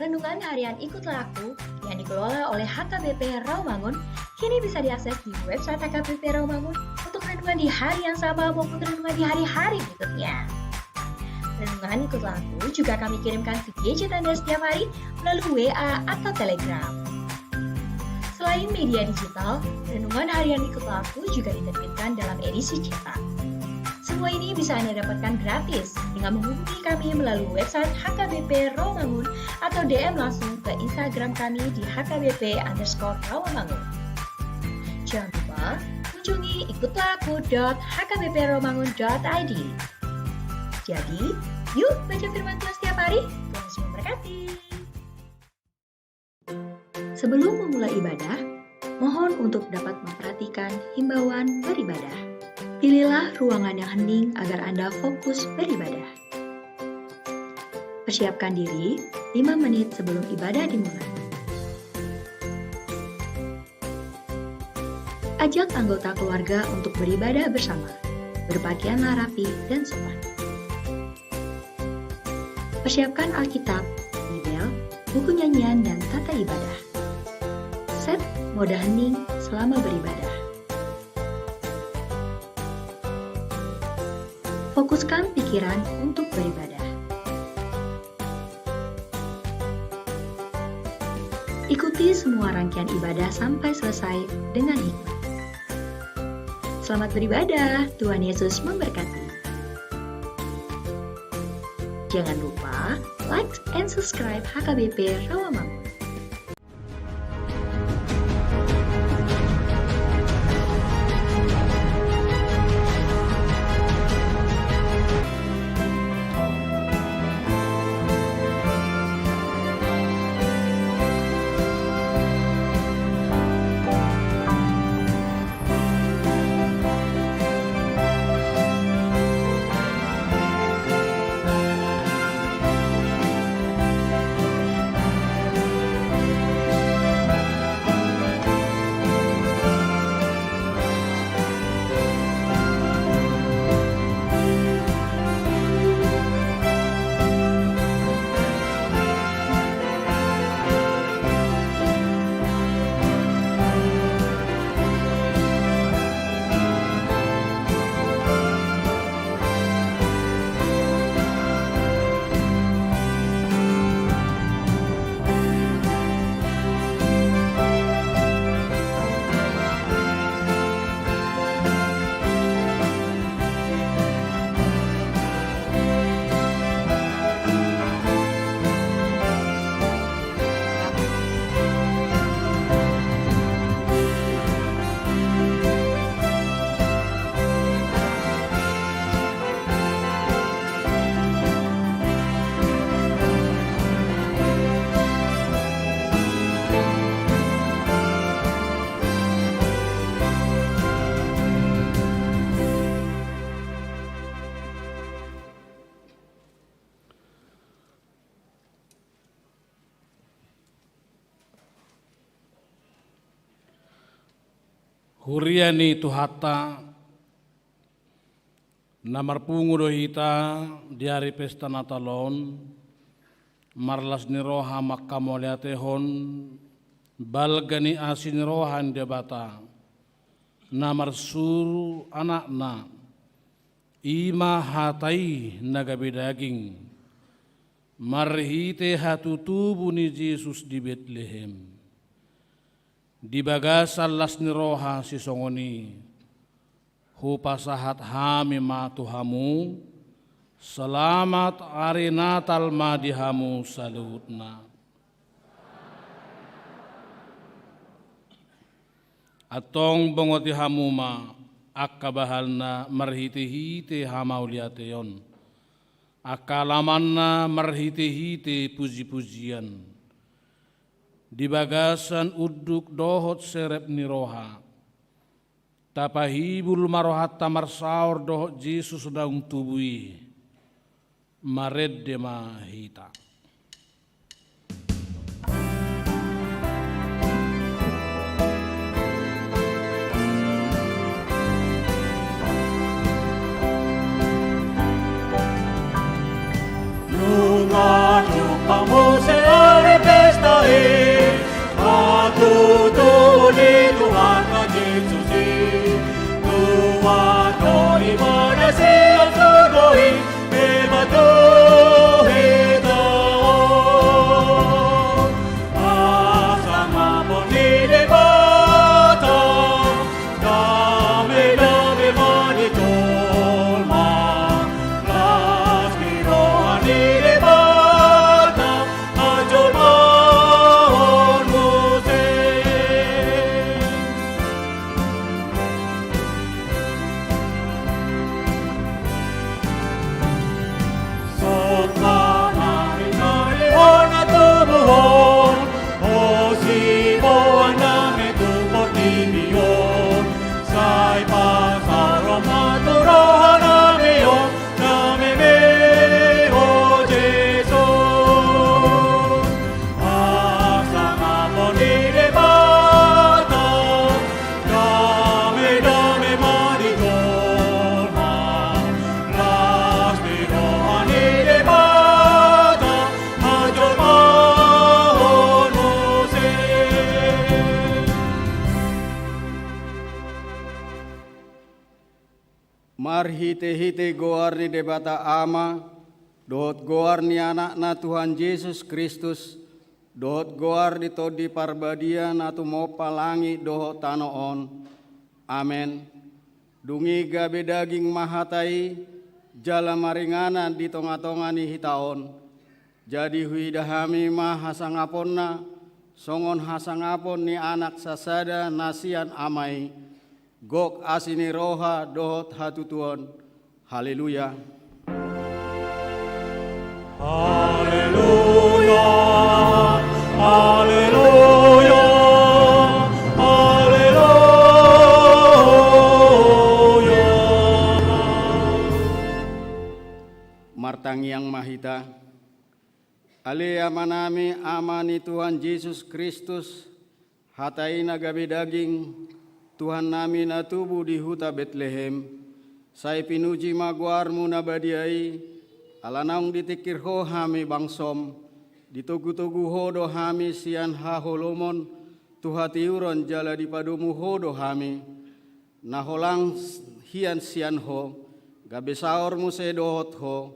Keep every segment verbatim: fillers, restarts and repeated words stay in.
Renungan harian Ikutlah Aku yang dikelola oleh H K B P Rawamangun kini bisa diakses di website H K B P Rawamangun untuk renungan di hari yang sama maupun renungan di hari-hari berikutnya. Renungan Ikutlah Aku juga kami kirimkan ke gadget Anda setiap hari melalui W A atau Telegram. Selain media digital, renungan harian Ikutlah Aku juga diterbitkan dalam edisi cetak. Semua ini bisa Anda dapatkan gratis dengan menghubungi kami melalui website H K B P Rawamangun atau D M langsung ke Instagram kami di H K B P underscore Rawamangun. Jangan lupa kunjungi ikutlah aku dot H K B P rawamangun dot I D. Jadi, yuk baca firman Tuhan setiap hari. Tuhan Yesus memberkati. Sebelum memulai ibadah, mohon untuk dapat memperhatikan himbauan beribadah. Pilihlah ruangan yang hening agar Anda fokus beribadah. Persiapkan diri lima menit sebelum ibadah dimulai. Ajak anggota keluarga untuk beribadah bersama. Berpakaianlah rapi dan sopan. Persiapkan Alkitab, Bibel, buku nyanyian, dan tata ibadah. Set mode hening selama beribadah. Fokuskan pikiran untuk beribadah. Ikuti semua rangkaian ibadah sampai selesai dengan hikmat. Selamat beribadah, Tuhan Yesus memberkati. Jangan lupa like and subscribe H K B P Rawamangun. Huria ni Tuhanta, na marpungu do hita di ari pesta Natal on, marlas ni roha mangkamauliatehon balga ni asi ni roha ni Debata, na marsuru Anakna, i ma hata i na gabe daging, marhite hatutubu ni Jesus di Betlehem. Di bagasan las ni roha sisongon i, hupasahat hami ma tu hamu, selamat ari Natal ma di hamu saluhutna. Antong bongoti hamu ma angka bahalna marhitehite hamauliateon, angka alamanna marhitehite pujipujian. Di bagasan unduk dohot serep ni roha, tapahibul ma rohanta marsaor dohot Jesus naung tubu i. Marende ma hita. Nunga jumpang muse ari Marhite-hite goar ni Debata Ama, dohot goar ni Anakna Tuhan Jesus Kristus, dohot goar ni Tondi Parbadia na tumompa langit dohot tano on. Amen. Dung i gabe daging ma hata i, jala maringanan di tonga-tonga ni hita on. Jadi huida hami ma hasangaponna, songon hasangapon ni Anak sasada na sian Ama i, gok asi ni roha dohot hatutuon. Haleluya. Haleluya, haleluya, haleluya. Martangiang ma hita. Ale Amanami, Ama ni Tuhan Jesus Kristus, hata i na gabe daging, Tuhannami na tubu di huta Betlehem, sai pinuji ma goarmu na badia i, ala naung ditingkir ho hami bangsom, ditogu-togu ho do hami sian haholomon tu hatiuron jala dipadomu ho do hami, na holang hian sian ho, gabe saor muse dohot ho,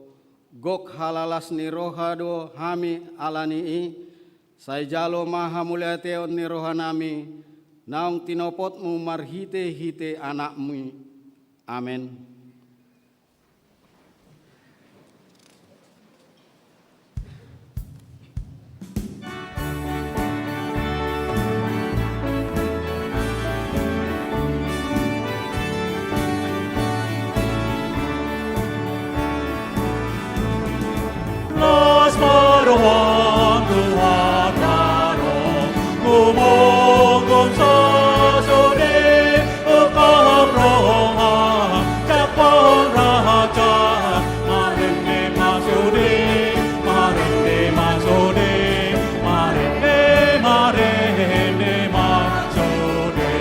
gok halalas ni roha do hami ala ni i, sai jalo ma hamauliateon ni rohanami, naung tinopotmu marhite-hite Anakmi. Amen. Las ma roham Tuhan, na ro, gumomgom sasode, ungkap roham, jangkon raja, marende ma sude, marende ma sude, marende, marende ma sude.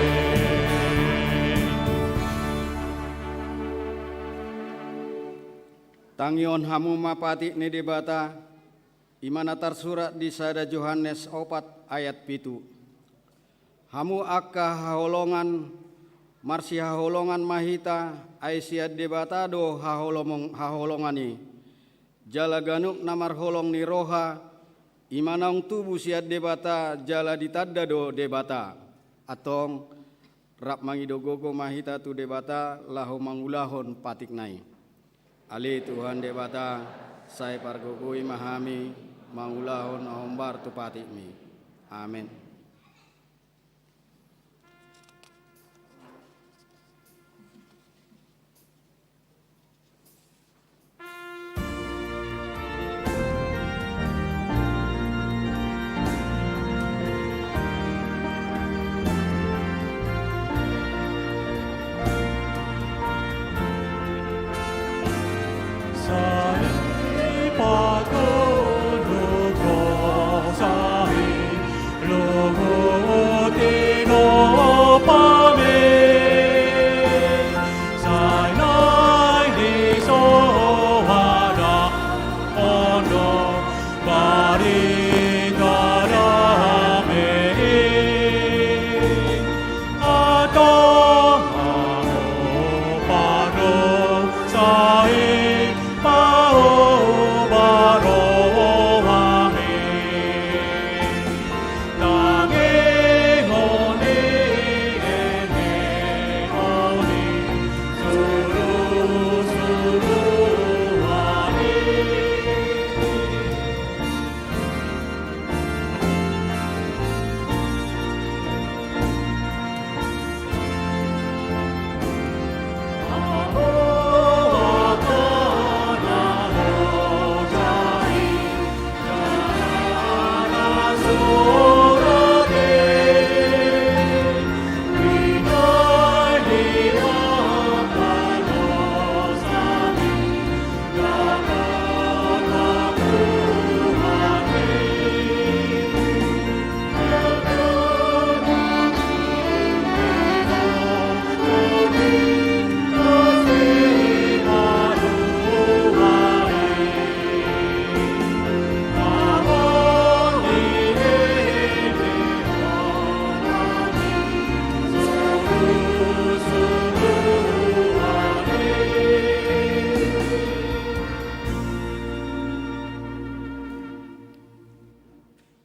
Tangihon hamu ma patik ni Debata, i ma na tarsurat di sada Johannes opat ayat pitu. Hamu angka haholongan, marsihaholongan ma hita, ai sian Debata do haholomong-, haholongan i. Jala ganup na marholong ni roha, i ma naung tubu sian Debata jala ditanda do Debata. Antong, rap mangido gogo ma hita tu Debata laho mangulahon patikna i. Ale Tuhan Debata, sai pargogoi ma hami mangulahon na hombar tu patikmi. Amen.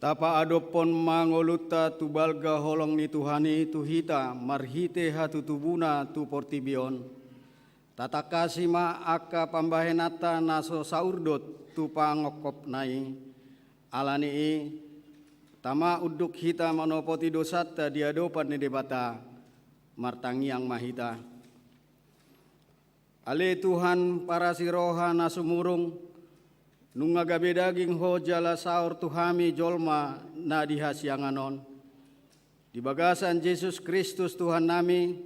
Tapaadophon ma ngolunta tu balga holong ni Tuhan i tu hita marhite hatutubuna tu portibi on. Tatangkasi ma angka pambahenanta na so saurdot tu pangophopna i. Ala ni i, tama unduk hita manopoti dosanta di adopan ni Debata. Martangiang ma hita. Ale Tuhan, parasi roha na sumurung, nunga gabe daging Ho jala saor tu hami jolma na di hasiangan on. Di bagasan Jesus Kristus Tuhannami,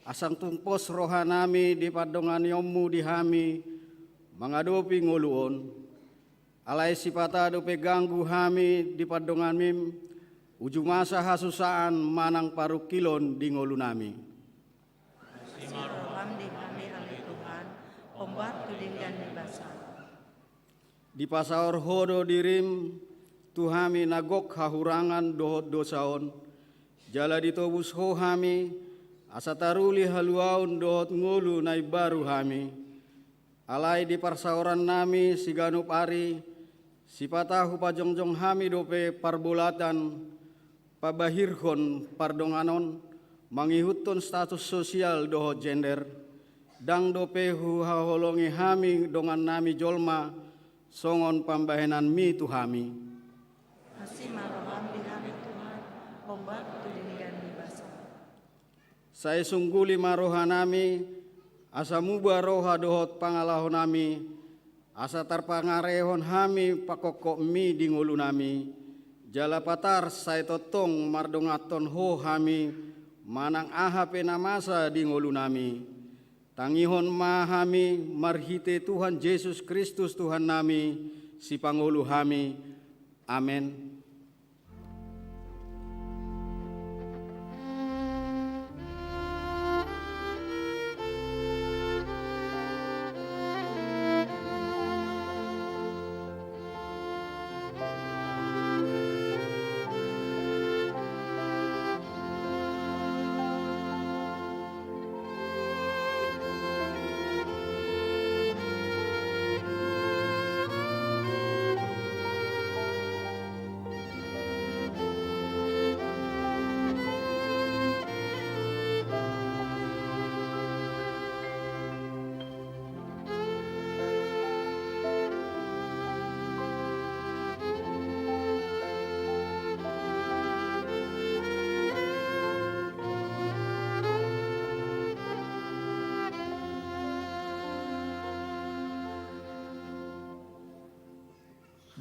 asa tung pos rohanami di pandonganionmu di hami mangadopi ngolu on. Alai sipata dope ganggu hami di pandonganmim, uju masa hasusaan manang parungkilon di ngolunami. Asi ma roham di hami, ale Tuhan, hombar tu denggan ni basam. Dipasaor Ho do dirim tu hami na gok hahurangan dohot dosa on, jala ditobus Ho hami, asa taruli haluaon dohot ngolu na imbaru hami. Alai di parsaorannami siganup ari, sipata hupajongjong hami dope parbolatan pabahirhon pardonganon, mangihuthon status sosial dohot gender, ndang dope huhaholongi hami dongannami jolma, songon pambahenanmi tu hami. Asi ma roham di hami Tuhan, hombar tu denggan ni basam. Sai sungguli ma rohanami, asa muba roha dohot pangalahonami, asa tarpangarehon hami pangkophopmi di ngolunami, jala patar sai tongtong mardonganhon Ho hami, manang aha pe na masa di ngolunami. Tangihon ma hami marhite Tuhan Jesus Kristus Tuhannami, sipangolu hami. Amen.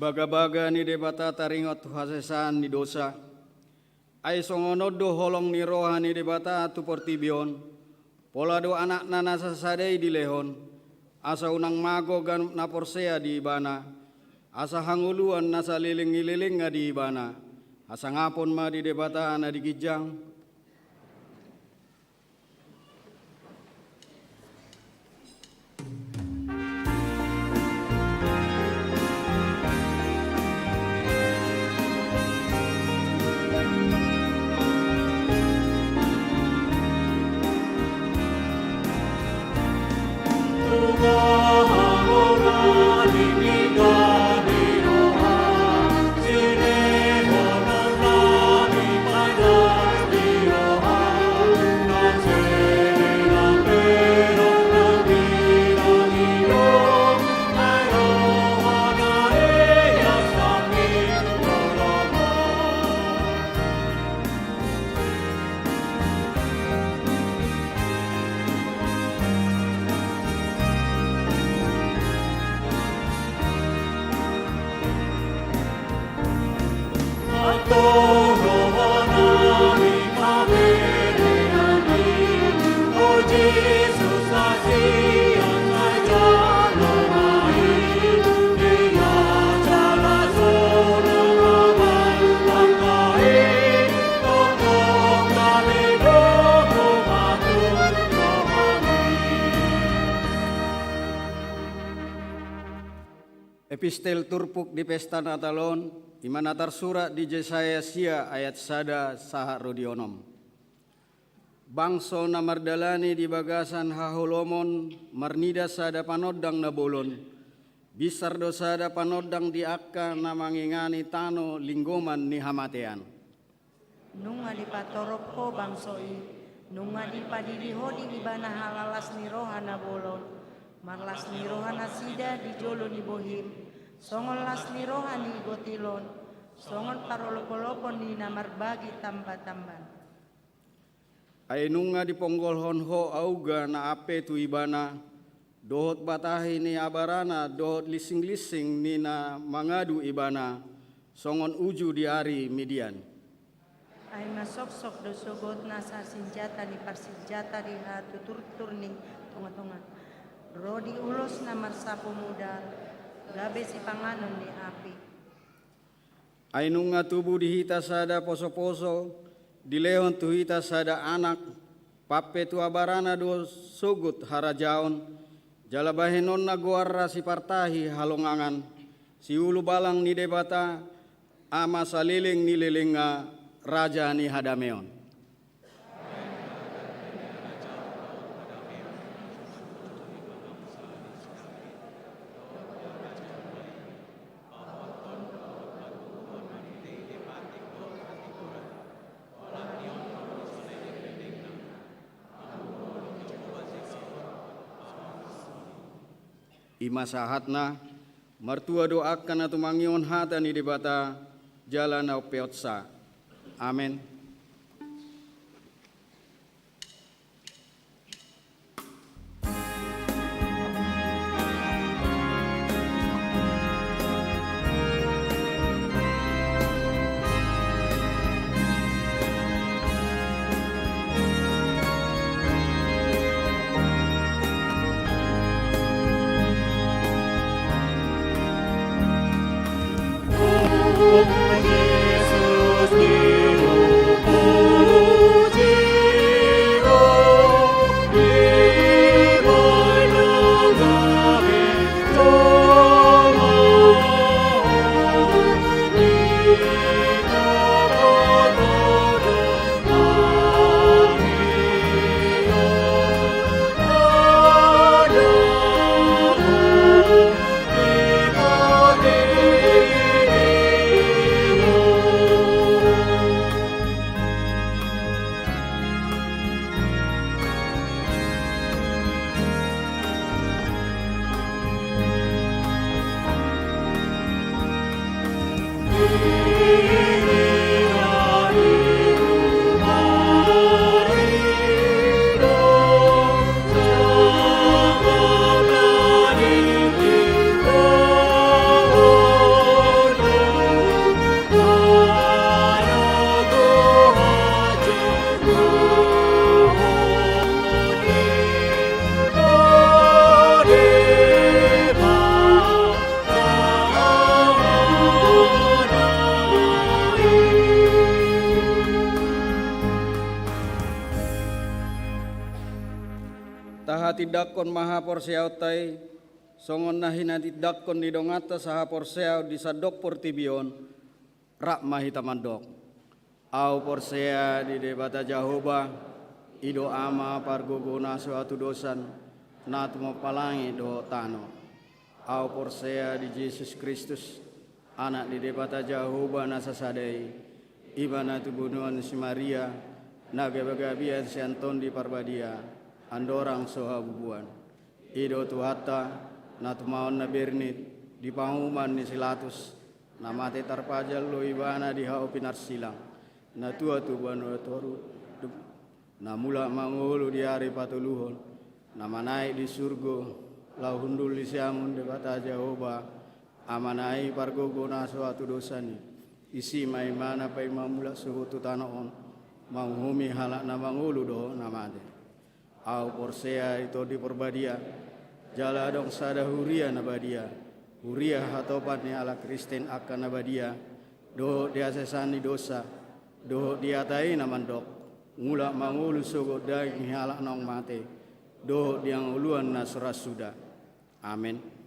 Bagabaga ni Debata taringot tu hasesaan ni dosa. Ai songon on do holong ni roha ni Debata tu portibi on, pola do Anakna na sasada i dilehon, asa unang mago ganup na porsea di Ibana, asa hangoluan na saleleng ni lelengna di Ibana. Hasangapon ma di Debata na di ginjang. Epistel turpuk di pesta Natal on, i ma na tarsurat di Jesaya sia ayat sada sahat ro di onom. Bangso na mardalani di bagasan haholomon marnida sada panondang na bolon, Binsar do sada panondang di angka na mangingani tano linggoman ni hamatean. Nunga dipatorop Ho bangso i, nunga dipadidi Ho di Ibana halak las ni roha na bolon, marlas ni roha nasida di jolo ni bohim, songon las ni roha ni gotilon, songon parolopolopon ni na marbagi tambatamban. Ai nunga diponggolhon Ho auga na ampe tu Ibana, dohot batahi ni abarana, dohot lisinglinsing ni na mangadu Ibana, songon uju di ari Midian. Ai masoksok do sogot nasa sinjata ni parsinjata di hatuturtur ni tongatonga, ro di ulos na marsapu mudar, gabe sipanganon ni api. Ai nunga tubu di hita sada posoposo, dilehon tu hita sada anak, pampe tu abarana do sogot harajaon, jala bahenonna goarna sipartahi halongangan, siulubalang ni Debata, Ama saleleng ni lelengna, Raja ni hadameon. I ma sahatna, martua do angka na tumangihon hata ni Debata, jala na umpeopsa. Amen. Tahatindangkon ma haporseaonta i, songon na hinatindangkon ni donganta sahaporseaon di sandok portibi on, rap ma hita mandok. Ahu porsea di Debata Jahowa, i do Ama pargogo na so hatudosan, na tumompa langit dohot tano. Ahu porsea di Jesus Kristus, Anak ni Debata Jahowa na sasada i, i ma na tubunuan si Maria, na gabagabean sian Tondi Parbadia, andorang so habubuan. I do Tuhanta, na tumaon na bernit, di panguhuman ni si Latus, na mate tarpajal do Ibana di hau pinarsilang, na tua tu banua toru, na mulak mangolu di ari patoluhon, na manaek di surgo, laho hundul di siamun Debata Jahowa, Amana i pargogo na so hatudosan i. Disi ma Ibana paima mulak sogot tu tano on, manguhumi halak na mangolu dohot na mate. Ahu porsea di Tondi Parbadia, jala adong sada huria na badia, huria hatopan ni halak Kristen angka na badia, dohot di haseasan ni dosa, dohot di hata i na mandok, mulak mangolu sogot daging ni halak naung mate, dohot di hangoluan na so ra suda. Amen.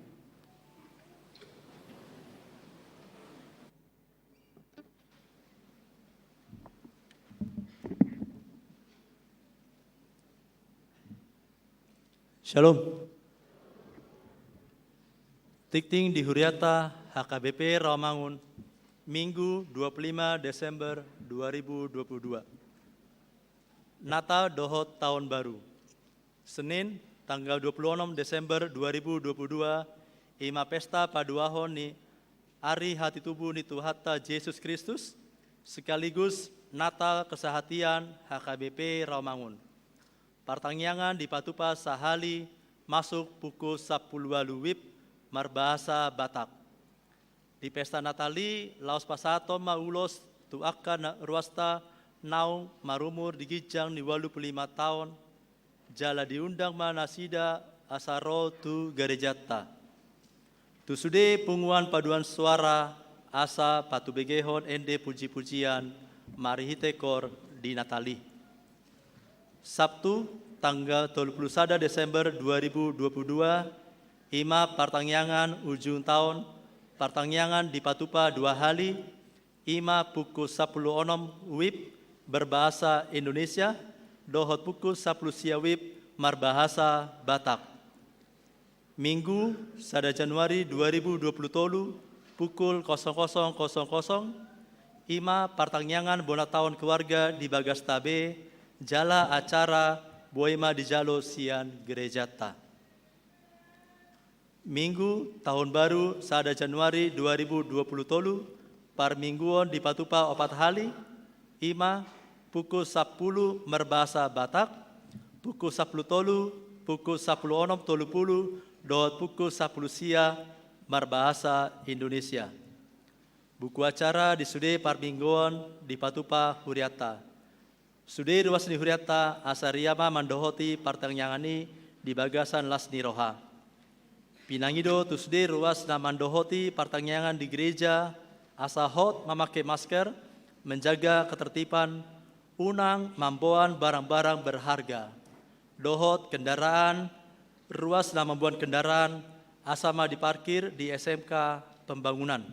Shalom. Tingting di huriata H K B P Rawamangun, Minggu dua puluh lima Desember dua ribu dua puluh dua. Natal dohot Taon Baru. Senin, tanggal dua puluh enam Desember dua ribu dua puluh dua, ima pesta paduahon ni ari hatutubu ni Tuhanta Jesus Kristus, sekaligus Natal kesehatian H K B P Rawamangun. Partangiangan dipatupa sahali masuk pukul sampulu ualu wib marbahasa Batak. Di pesta Natal i laos pasahaton ma ulos tu angka na-, ruasta naung marumur di ginjang ni ualu pulu lima taon, jala diundang ma nasida asa ro tu garejanta. Tu sude punguan paduan suara asa patubegehon ende puji-pujian marhite koor di Natal i. Sabtu, tanggal tolu puluh sada Desember dua ribu dua puluh dua, ima partangiangan ujung taon, partangiangan dipatupa dua hali, ima pukul sampulu onom wib berbahasa Indonesia, dohot pukul sampulu sia wib marbahasa Batak. Minggu, sada Januari dua ribu dua puluh tolu, pukul kosong kosong kosong kosong, ima partangiangan bona taon keluarga di bagasta be, jala acara boi ma dijalo sian gerejanta. Minggu, Taon Baru, sada Januari dua ribu dua puluh tolu, parmingguon dipatupa opat hali, ima, pukul sampulu marbahasa Batak, pukul sampulu tolu, pukul sampulu onom tolu pulu, dohot pukul sampulu sia marbahasa Indonesia. Buku acara di sude parmingguon dipatupa hurianta. Sude ruas ni hurianta asa ria ma mandohoti partangiangan i di bagasan las ni roha. Pinangido tu sude ruas na mandohoti partangiangan di gereja asa hot mamake masker, menjaga ketertiban, unang mamboan barang-barang berharga, dohot kendaraan, ruas na mamboan kendaraan asa ma diparkir di S M K Pembangunan.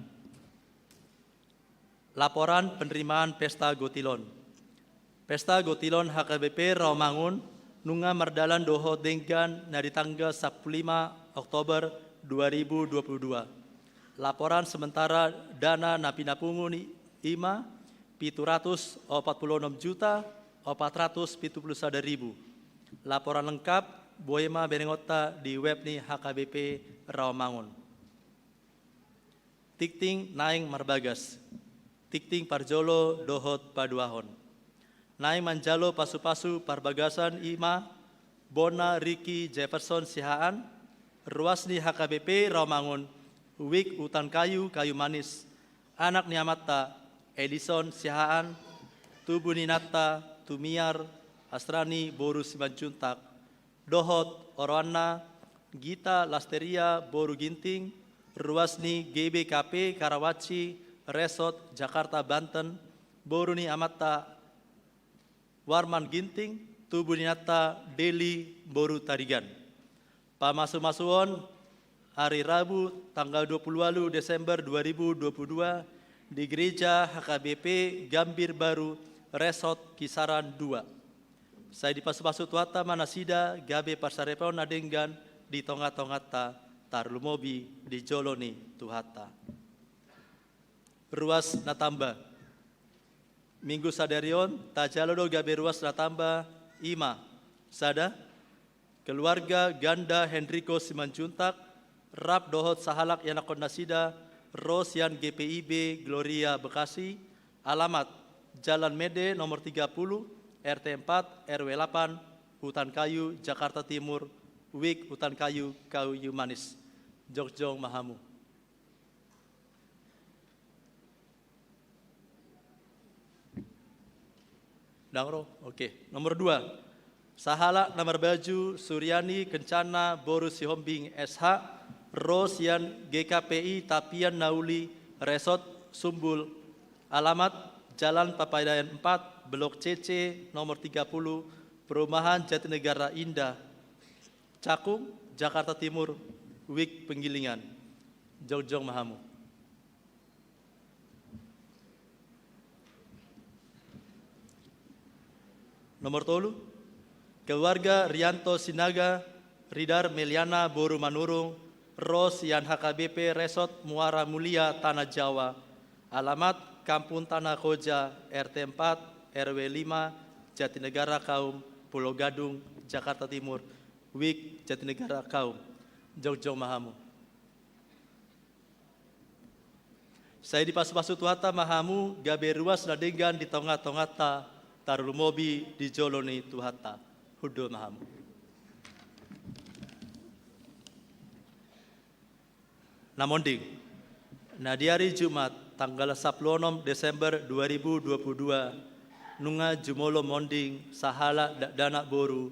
Laporan penerimaan pesta gotilon. Pesta gotilon H K B P Rawamangun nunga mardalan dohot denggan na di tanggal sampulu lima Oktober dua ribu dua puluh dua. Laporan sementara dana na pinapungu ni ima pitu ratus opat pulu onom juta opat ratus pitu pulu sada ribu. Laporan lengkap boi ma berengonta di web ni H K B P Rawamangun. Tingting naeng marbagas. Tingting parjolo dohot paduahon. Naeng manjalo pasu-pasu parbagasan ima bona Ricky Jefferson Sihaan, ruas ni H K B P Rawamangun, Wik Utan Kayu, Kayu Manis, anak ni amanta Edison Sihaan, tubu ni inanta Tumiar Asrani boru Simanjuntak, dohot oroanna Gita Lasteria boru Ginting, ruas ni G B K P Karawaci Resort Jakarta Banten, boru ni amanta Warman Ginting, tubu ni inanta Deli boru Tarigan. Pamasu-masuon, ari Rabu tanggal dua pulu ualu Desember dua ribu dua pulu dua di Gereja H K B P Gambir Baru Resort Kisaran dua. Sai dipasu-pasu Tuhanta ma nasida gabe parsaripeon na denggan di tonga-tonganta, tarlumobi di jolo ni Tuhanta. Ruas na tamba. Minggu sadari on tajalo do gabe ruas na tamba, ima, sada, keluarga Ganda Henrico Simanjuntak, rap dohot sahalak ianakhon nasida, ro sian G P I B Gloria Bekasi, alamat Jalan Mede nomor tiga puluh, R T empat, R W delapan, Utan Kayu, Jakarta Timur, Wik Utan Kayu, Kayu Manis. Jongjong ma hamu. Ndang ro? Oke. Nomor dua. Sahalak na marbaju Suryani Kencana boru Sihombing S H, ro sian G K P I Tapian Nauli Resort Sumbul, alamat Jalan Papandayan empat, Blok C C, nomor tiga puluh, Perumahan Jatinegara Indah, Cakung, Jakarta Timur, Wik Penggilingan. Jongjong ma hamu. Nomor tolu, keluarga Rianto Sinaga, Ridar Meliana boru Manurung, Ro sian H K B P Resort Muara Mulia Tanah Jawa, alamat Kampung Tanah Koja, R T empat, R W lima, Jatinegara Kaum, Pulo Gadung, Jakarta Timur, Wijk Jatinegara Kaum. Jongjong ma hamu. Sai dipasupasu Tuhanta ma hamu, gabe ruas na denggan di tongatonganta, tarlumobi di jolo ni Tuhanta. Hundul ma hamu. Na monding. Na di ari Jumat, tanggal sampulu onom Desember dua ribu dua puluh dua, nunga jumolo monding sahalak dakdanak boru,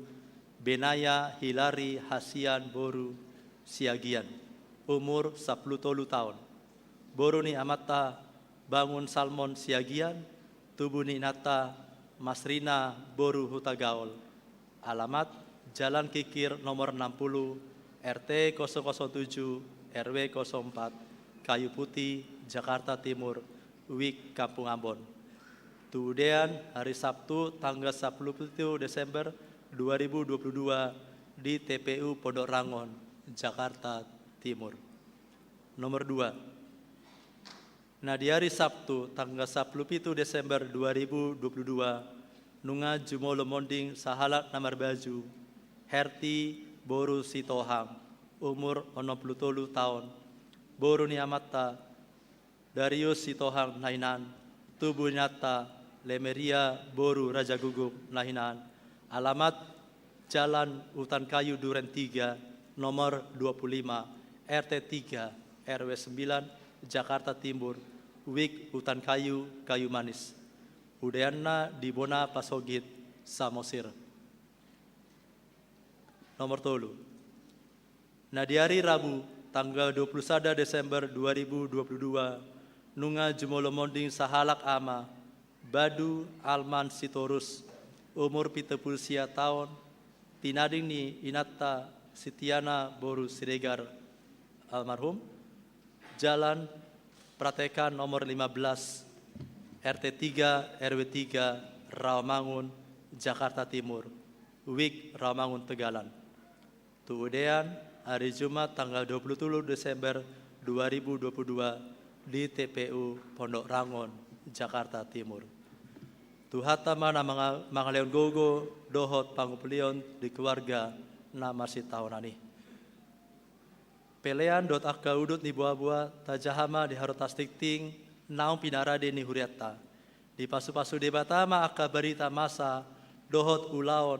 Benaya Hilari Hasian boru Siagian, umur sampulu tolu taon. Boru ni amanta Bangun Salmon Siagian, tubu ni inanta Masrina boru Hutagaol. Alamat Jalan Kikir nomor enam puluh, R T kosong kosong tujuh, R W kosong empat, Kayu Putih, Jakarta Timur, Wijk Kampung Ambon. Tudean, hari Sabtu, tanggal sampulu pitu Desember dua ribu dua puluh dua, di T P U Pondok Rangon, Jakarta Timur. Nomor dua. Na di ari Sabtu, tanggal sampulu pitu Desember dua ribu dua puluh dua, nunga jumolo monding sahalak na marbaju, Herti boru Sitohang, umur onom puluh tolu taon, boru ni amanta Darius Sitohang na hinan, tubu ni inanta Lemeria boru Raja Guguk na hinan, alamat Jalan Hutan Kayu Duren tiga, nomor dua puluh lima, R T tiga, R W sembilan, Jakarta Timur, Wijk Hutan Kayu, Kayu Manis. Udeanna di Bona Pasogit, Samosir. Nomor tolu. Na di ari Rabu, tanggal dua puluh sada Desember dua ribu dua puluh dua, nunga jumolo monding sahalak ama, Badu Alman Sitorus, umur pitu puluh sia taon, tinading ni inanta Sitiana boru Siregar almarhum, Jalan Pratekan nomor lima belas, R T tiga, R W tiga, Rawamangun, Jakarta Timur, Wijk Rawamangun Tegalan. Tudean, hari Jumat tanggal dua puluh tolu Desember dua ribu dua puluh dua di T P U Pondok Rangon, Jakarta Timur. Tuhanta ma na manga-, mangalehon gogo dohot pangumpulion di keluarga na masitaonan i. Pelean dohot angka udut ni boaboa tajaha ma di harotas tingting naung pinarade ni hurianta. Dipasupasu Debata ma angka barita masa dohot ulaon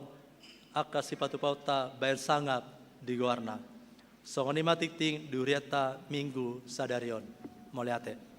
angka sipatupaonta bahen sangap di goarna. Songon i ma tingting di hurianta Minggu sadari on. Mauliate.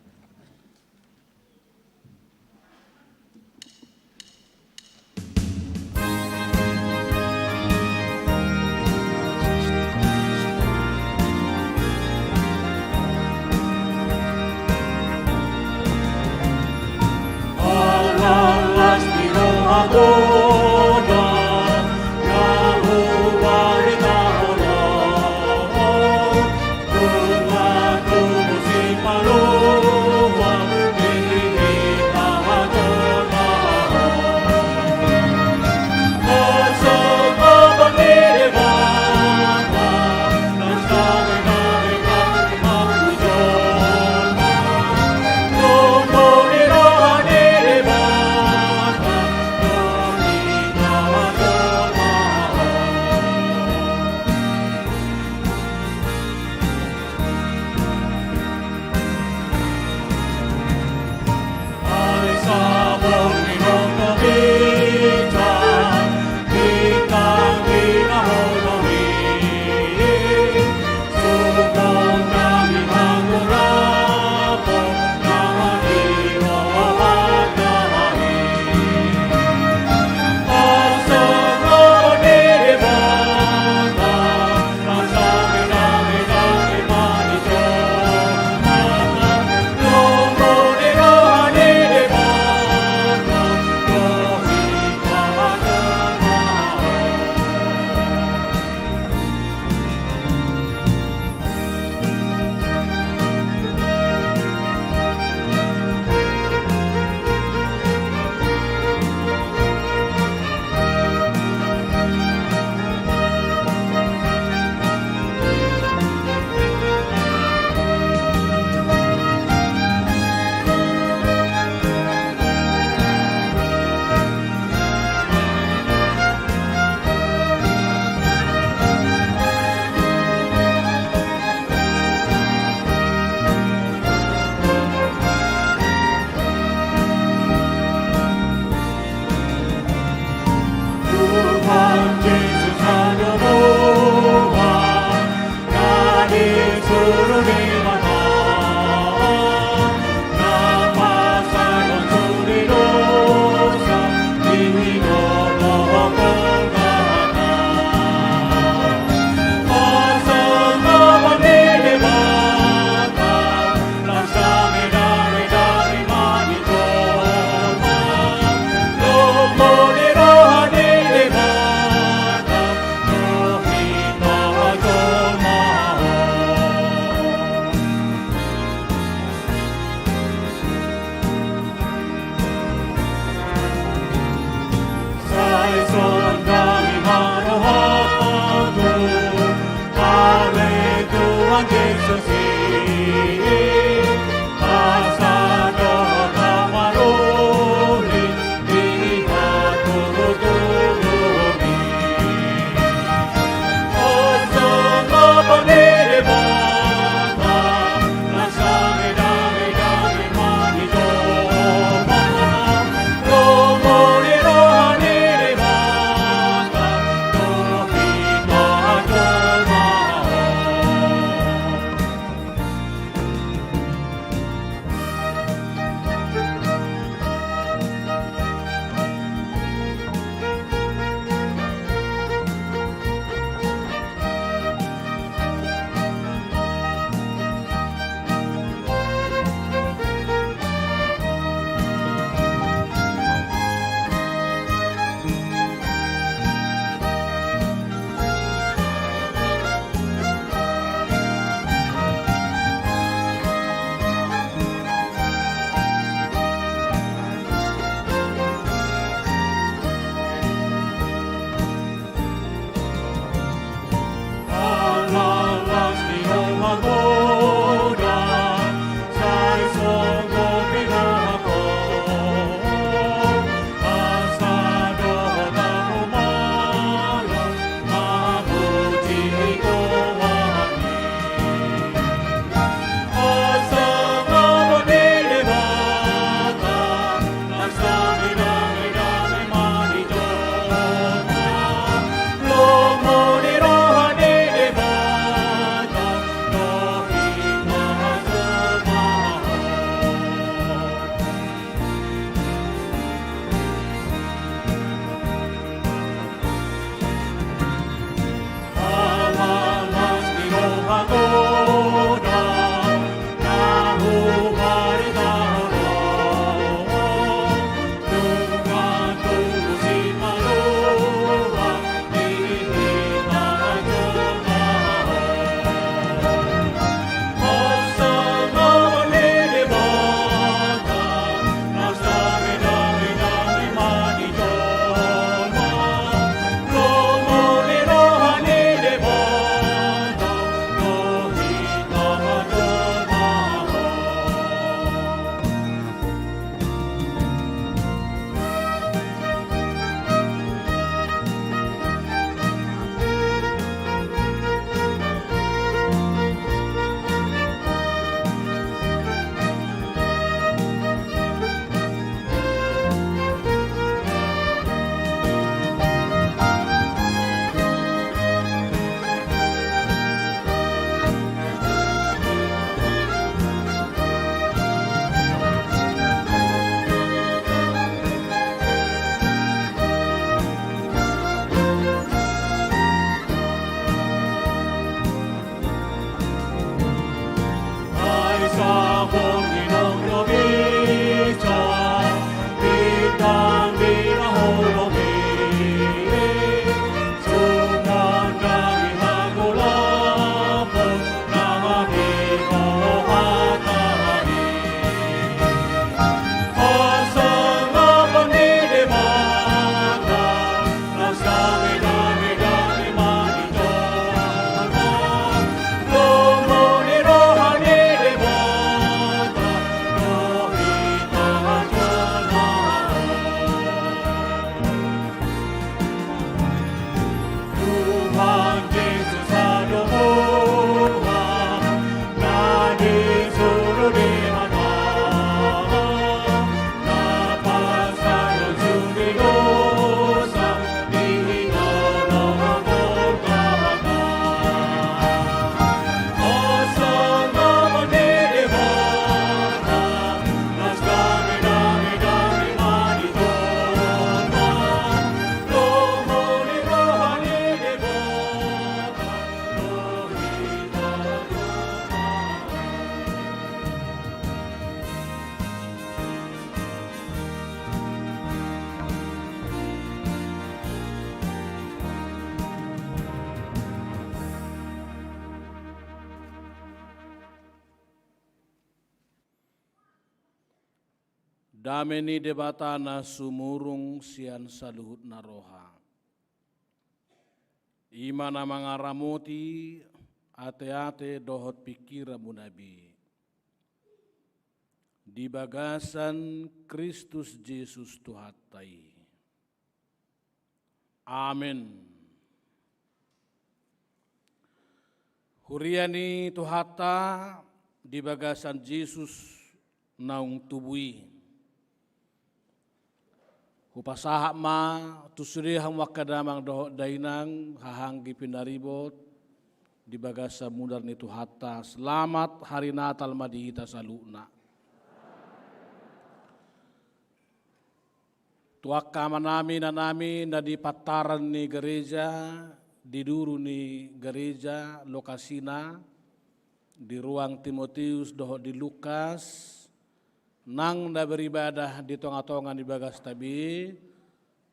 Dame ni Debata na sumurung sian saluhut na roha, i ma na mangaramoti ate-ate dohot pingkiranmuna be di bagasan Kristus Jesus Tuhanta i. Amen. Huria ni Tuhanta di bagasan Jesus naung tubu i. Hupasahat ma tu sude hamu angka damang dohot dainang, haha anggi pinaribot di bagasan mudar ni Tuhanta. Selamat Hari Natal ma di hita saluhutna. Tu angka amanami, inanami na di pantaran ni gareja, di duru ni gareja lokasina, di ruang Timotius dohot di Lukas, nang na beribadah di tonga-tonga ni bagasta be,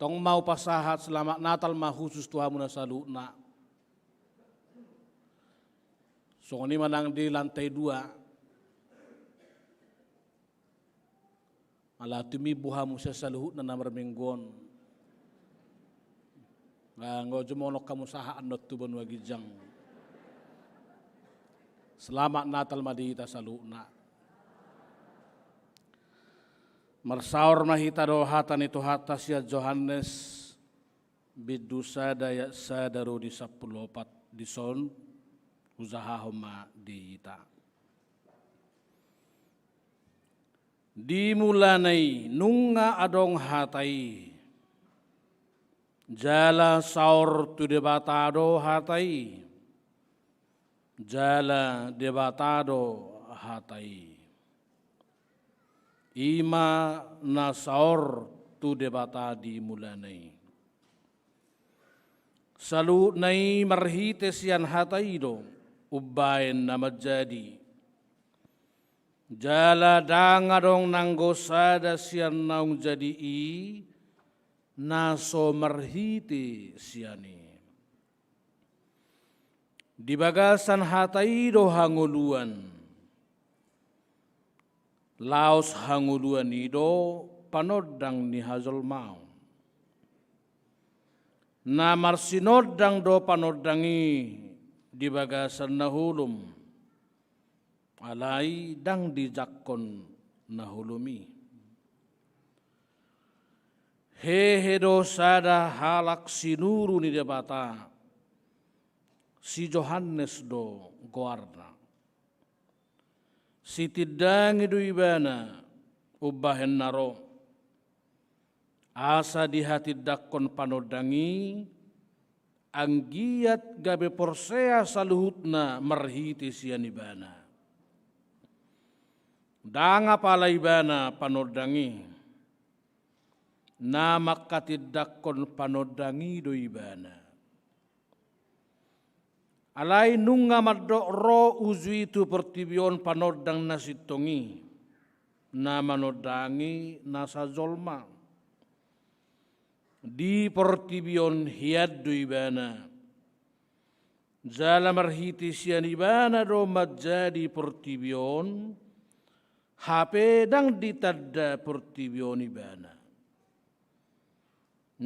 tong ma hupasahat selamat Natal ma husus tu hamuna saluhutna. Songon i ma nang di lantai dua. Ala tumimbo hamu sian saluhutna na marminggu on. Nga, nga jumonok hamu sahat annon tu banua ginjang. Selamat Natal ma di hita saluhutna. Marsaor ma hita dohot hata ni Tuhanta sian Johannes bindu sada ayat sada ro di sampulu opat, dison hujahahon ma di hita. Di mulana i nunga adong hata i. Jala saor tu Debata do hata i. Jala Debata do hata i. I ma na saor tu Debata di mulana i. Saluhutna i marhite sian hata i do umbahen na manjadi. Jala ndang adong nanggo sada sian naung jadi i na so marhite sian i. Di bagasan hata i do hangoluan. Laos hangoluan i do panondang ni hajolmaon. Na marsinondang do panondang i di bagasan na holom. Alai ndang dijangkon na holom i. Hehe do sada halak sinuru ni Debata, si Johannes do goarna. Sitindangi do ibana umbahen na ro. Asa dihatindangkon panondang i, anggiat gabe porsea saluhutna marhite sian ibana. Ndang apala ibana panondang i, na manghatindangkon panondang i do ibana. Alai nunga mandok ro uju i tu portibi on panondang na sintong i, na manondangi nasa jolma. Di portibi on hian do ibana. Jala marhite sian ibana do manjadi portibi on, hape ndang ditanda portibi on ibana.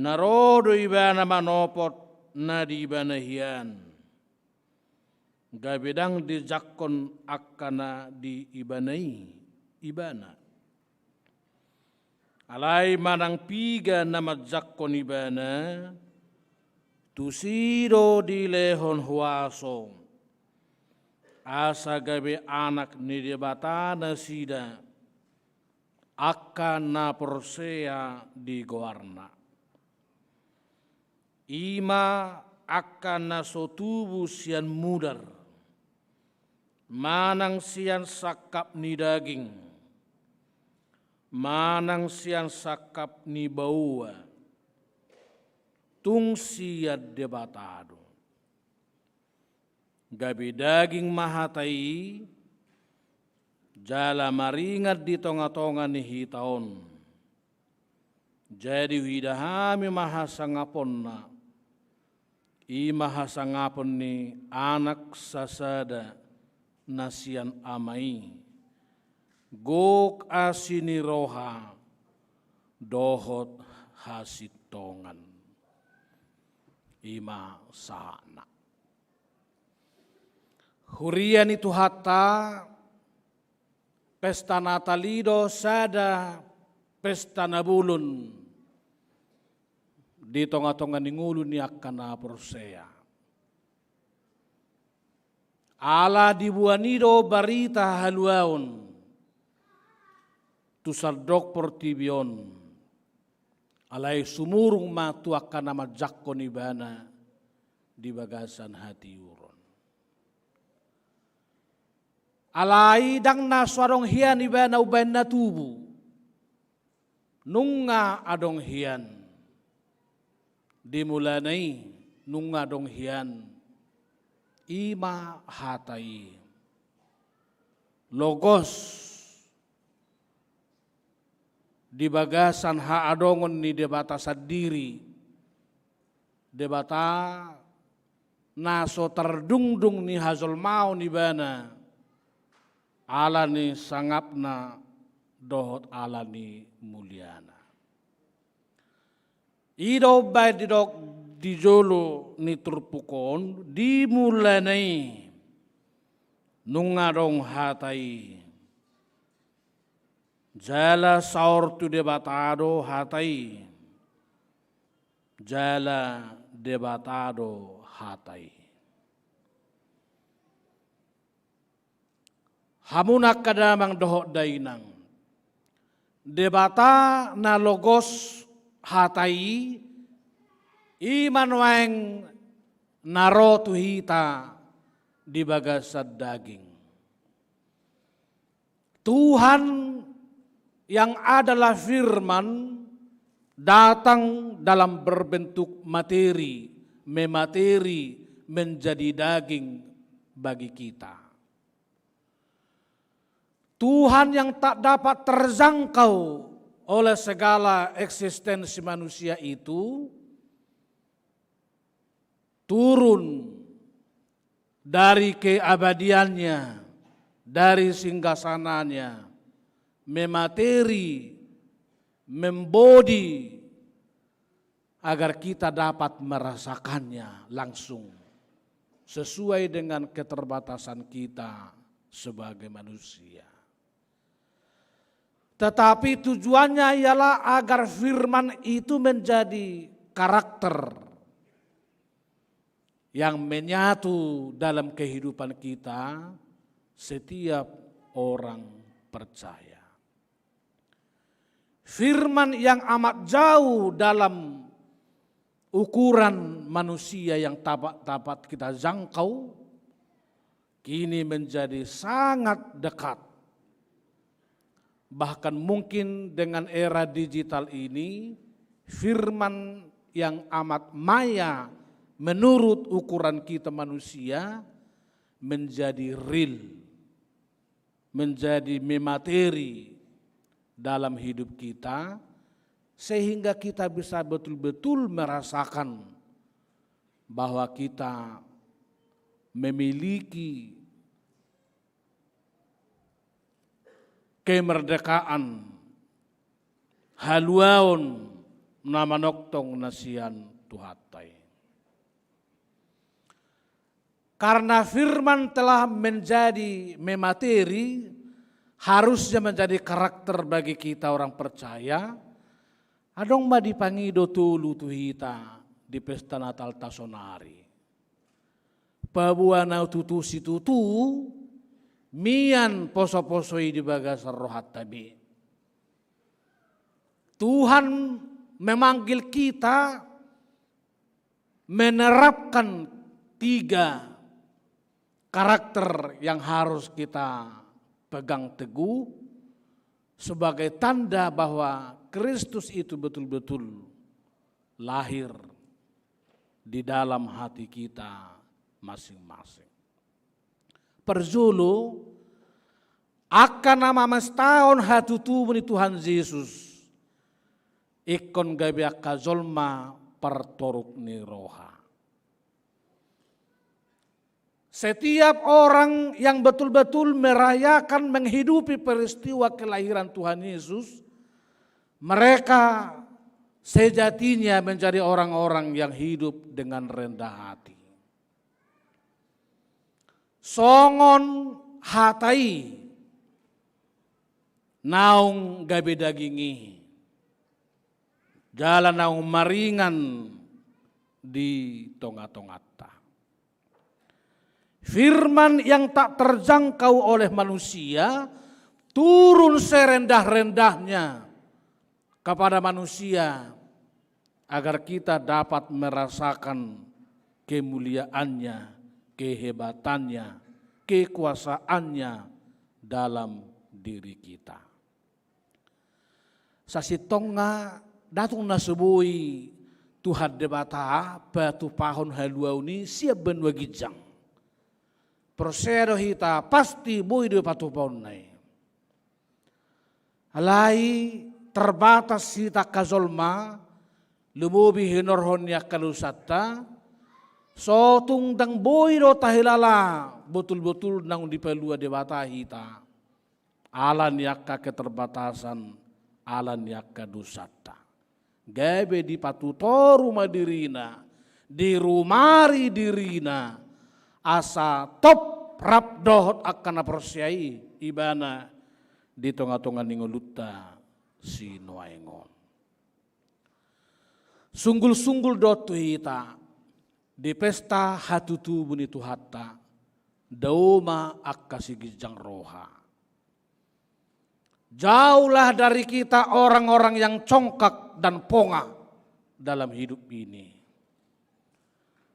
Na ro do ibana manopot na di ibana hian. Gabe ndang dijangkon angka na di ibana i, ibana. Alai manang piga na manjangkon ibana, tusi do dilehon huaso. Asa gabe anak ni Debata nasida, angka na porsea di goarna. I ma angka na so tubu sian mudar, manang sian sangkap ni daging, manang sian sangkap ni baoa, tung sian Debata do. Gabe daging ma hata i, jala maringan di tonga-tonga ni hita on. Jadi huida hami ma hasangaponna, i ma hasangapon ni Anak sasada na sian Ama i, gok asi ni roha dohot hasintongan. I ma sahatna. Huria ni Tuhanta, pesta Natal i do sada pesta na bolon di tonga-tonga ni ngolu ni angka na porsea. Ala diboan i do barita haluaon tu sandok portibi on, alai sumurung ma tu angka na manjangkon ibana di bagasan hatiuron. Alai ndang na so adong hian ibana umbahen na tubu. Nunga adong hian. Di mulana i nunga adong hian. I ma hata i. Logos di bagasan haadongon ni Debata sandiri. Debata na so tardungdung ni hajolmaon ibana, ala ni sangapna dohot ala ni muliana. I do umbahen didok di jolo ni turpuk on, di mulana i nunga adong hata i. Jala saor tu Debata do hata i. Jala Debata do hata i. Hamu na angka damang dohot dainang, Debata na logos hata i, i ma nuaeng na ro tu hita di bagasan daging. Tuhan yang adalah firman datang dalam berbentuk materi, memateri, menjadi daging bagi kita. Tuhan yang tak dapat terjangkau oleh segala eksistensi manusia itu turun dari keabadiannya, dari singgasananya, memateri, membody, agar kita dapat merasakannya langsung sesuai dengan keterbatasan kita sebagai manusia. Tetapi tujuannya ialah agar firman itu menjadi karakter yang menyatu dalam kehidupan kita setiap orang percaya. Firman yang amat jauh dalam ukuran manusia yang dapat, dapat kita jangkau, kini menjadi sangat dekat. Bahkan mungkin dengan era digital ini, firman yang amat maya menurut ukuran kita manusia menjadi real, menjadi memateri dalam hidup kita, sehingga kita bisa betul-betul merasakan bahwa kita memiliki kemerdekaan, haluaon na manongtong na sian Tuhanta i. Karena firman telah menjadi memateri, harusnya menjadi karakter bagi kita orang percaya. Adong ma dipangido tolu tu hita di pesta Natalta sonari. Paboa na tutu situtu, mian poso-poso i di bagasan rohanta be. Tuhan memanggil kita menerapkan tiga karakter yang harus kita pegang teguh sebagai tanda bahwa Kristus itu betul-betul lahir di dalam hati kita masing-masing. Parjolo, angka na mamestahon hatutubu ni Tuhan Jesus ingkon gabe angka jolma partoruk ni roha. Setiap orang yang betul-betul merayakan, menghidupi peristiwa kelahiran Tuhan Yesus, mereka sejatinya menjadi orang-orang yang hidup dengan rendah hati. Songon hata i naung gabe daging i, jala naung maringan di tonga-tonganta. Firman yang tak terjangkau oleh manusia turun serendah-rendahnya kepada manusia, agar kita dapat merasakan kemuliaannya, kehebatannya, kekuasaannya dalam diri kita. Sasintongna, datung na so boi Tuhan Debata patupahon haluaon i sian banua ginjang. Porsea do hita, pasti boi do patupahonna i. Alai terbatas hita angka jolma, lumobi hinorhon ni angka dosanta, so tung ndang boi do tahilala botul-botul naung dipalua Debata hita. Ala ni angka keterbatasan, ala ni angka dosanta. Gabe dipatutoru ma dirina, dirumari dirina, asa top rap dohot angka na porsea i ibana di tonga-tonga ni ngolunta sinuaeng on. Sunggul-sunggul do tu hita di pesta hatutubu ni Tuhanta, dao ma angka siginjang roha. Jauhlah dari kita orang-orang yang congkak dan ponga dalam hidup ini.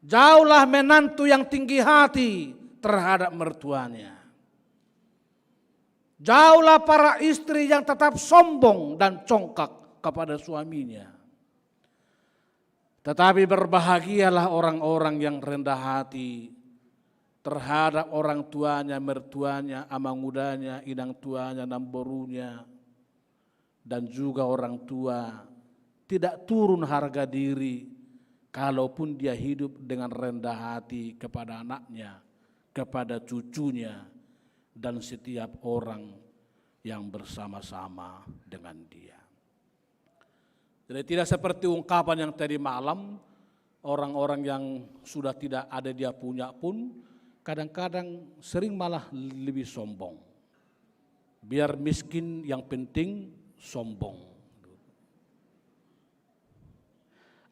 Jauhlah menantu yang tinggi hati terhadap mertuanya. Jauhlah para istri yang tetap sombong dan congkak kepada suaminya. Tetapi berbahagialah orang-orang yang rendah hati terhadap orang tuanya, mertuanya, amangudanya, inangtuanya, namborunya, dan juga orang tua tidak turun harga diri, kalaupun dia hidup dengan rendah hati kepada anaknya, kepada cucunya, dan setiap orang yang bersama-sama dengan dia. Jadi tidak seperti ungkapan yang tadi malam, orang-orang yang sudah tidak ada dia punya pun kadang-kadang sering malah lebih sombong. Biar miskin yang penting sombong.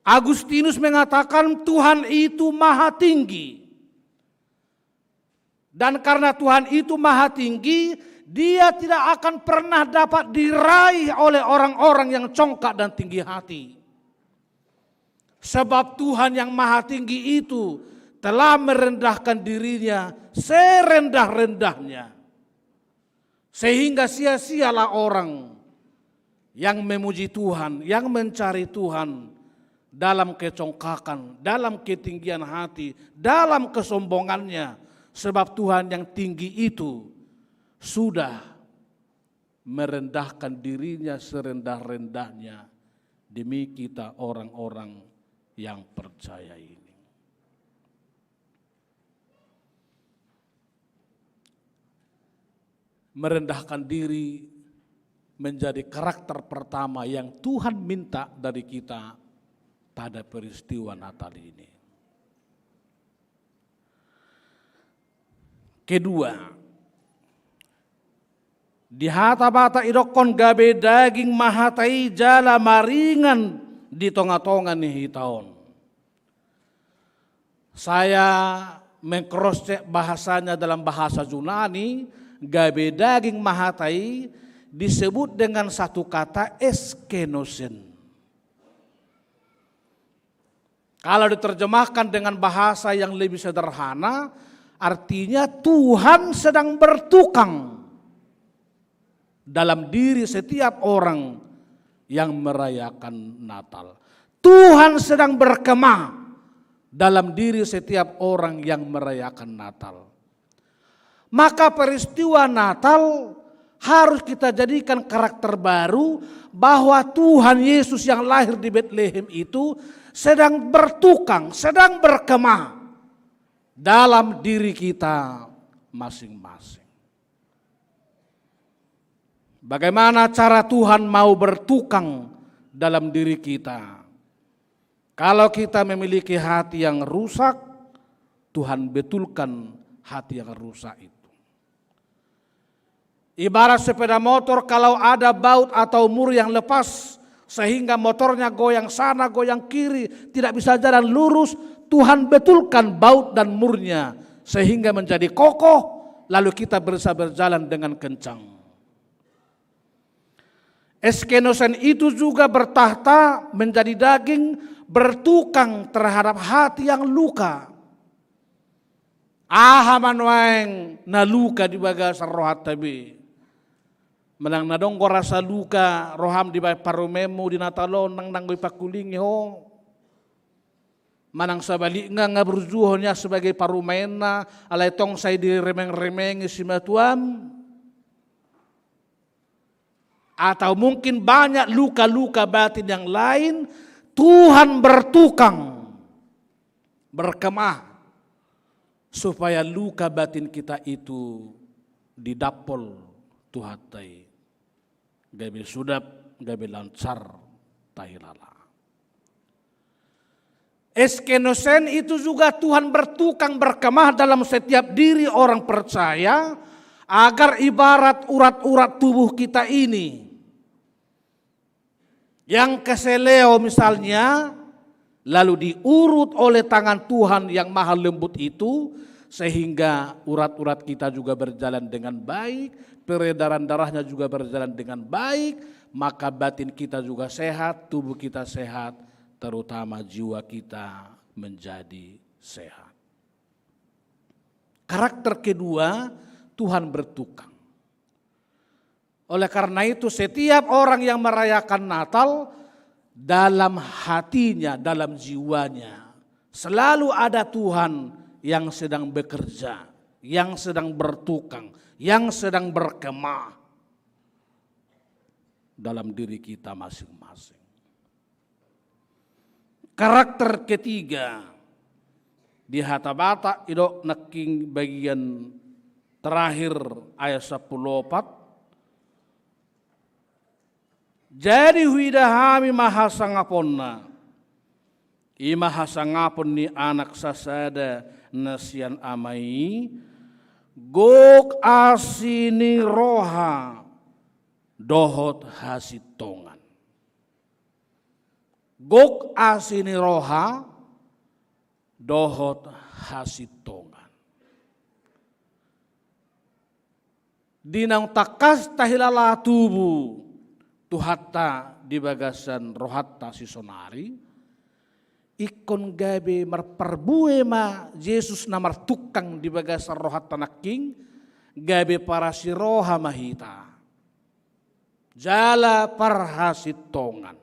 Agustinus mengatakan Tuhan itu maha tinggi. Dan karena Tuhan itu maha tinggi, dia tidak akan pernah dapat diraih oleh orang-orang yang congkak dan tinggi hati. Sebab Tuhan yang maha tinggi itu telah merendahkan dirinya serendah-rendahnya. Sehingga sia-sialah orang yang memuji Tuhan, yang mencari Tuhan dalam kecongkakan, dalam ketinggian hati, dalam kesombongannya. Sebab Tuhan yang tinggi itu sudah merendahkan dirinya serendah-rendahnya demi kita orang-orang yang percaya ini. Merendahkan diri menjadi karakter pertama yang Tuhan minta dari kita pada peristiwa Natal ini. Kedua, di hata Batak idokkon gabe daging ma hata i jala maringan di tonga-tonga ni hita on. Saya meng-cross check bahasanya dalam bahasa Yunani, gabe daging ma hata i disebut dengan satu kata eskenosen. Kalau diterjemahkan dengan bahasa yang lebih sederhana, artinya Tuhan sedang bertukang dalam diri setiap orang yang merayakan Natal. Tuhan sedang berkemah dalam diri setiap orang yang merayakan Natal. Maka peristiwa Natal harus kita jadikan karakter baru, bahwa Tuhan Yesus yang lahir di Betlehem itu sedang bertukang, sedang berkemah dalam diri kita masing-masing. Bagaimana cara Tuhan mau bertukang dalam diri kita? Kalau kita memiliki hati yang rusak, Tuhan betulkan hati yang rusak itu. Ibarat sepeda motor, kalau ada baut atau mur yang lepas sehingga motornya goyang sana goyang kiri, tidak bisa jalan lurus, Tuhan betulkan baut dan murnya sehingga menjadi kokoh, lalu kita bisa berjalan dengan kencang. Eskenosen itu juga bertakhta menjadi daging, bertukang terhadap hati yang luka. Aha ma nuaeng na luka di bagasan rohanta be? Manang na dong do rasa luka roham dibaen parumaenmu di Natal on, nang dang boi pangkulingi ho? Manang sabalikna, nga burju ho nian sebagai parumaenna, alai tong sai diremeng-remengi simatuam? Atau mungkin banyak luka-luka batin yang lain, Tuhan bertukang, berkemah, supaya luka batin kita itu didampol Tuhanta i, gabe sudap, gabe lancar tahilala. Eskenosen itu juga Tuhan bertukang, berkemah dalam setiap diri orang percaya, agar ibarat urat-urat tubuh kita ini yang keseleo misalnya, lalu diurut oleh tangan Tuhan yang maha lembut itu, sehingga urat-urat kita juga berjalan dengan baik, peredaran darahnya juga berjalan dengan baik, maka batin kita juga sehat, tubuh kita sehat, terutama jiwa kita menjadi sehat. Karakter kedua, Tuhan bertukang. Oleh karena itu, setiap orang yang merayakan Natal, dalam hatinya, dalam jiwanya, selalu ada Tuhan yang sedang bekerja, yang sedang bertukang, yang sedang berkemah dalam diri kita masing-masing. Karakter ketiga, di hata Batak, didok nangkin bagian terakhir ayat sampulu opat. Jadi huida hami ma hasangaponna, i ma hasangapon ni Anak sasada na sian Ama i, gok asi ni roha dohot hasintongan. Gok asi ni roha dohot hasintongan. Di naung tangkas tahilala tubu Tuhanta di bagasan rohanta sisaonari, ingkon gabe marparbue ma Jesus na martukang di bagasan rohanta nangkin, gabe parasi roha ma hita jala parhasintongan.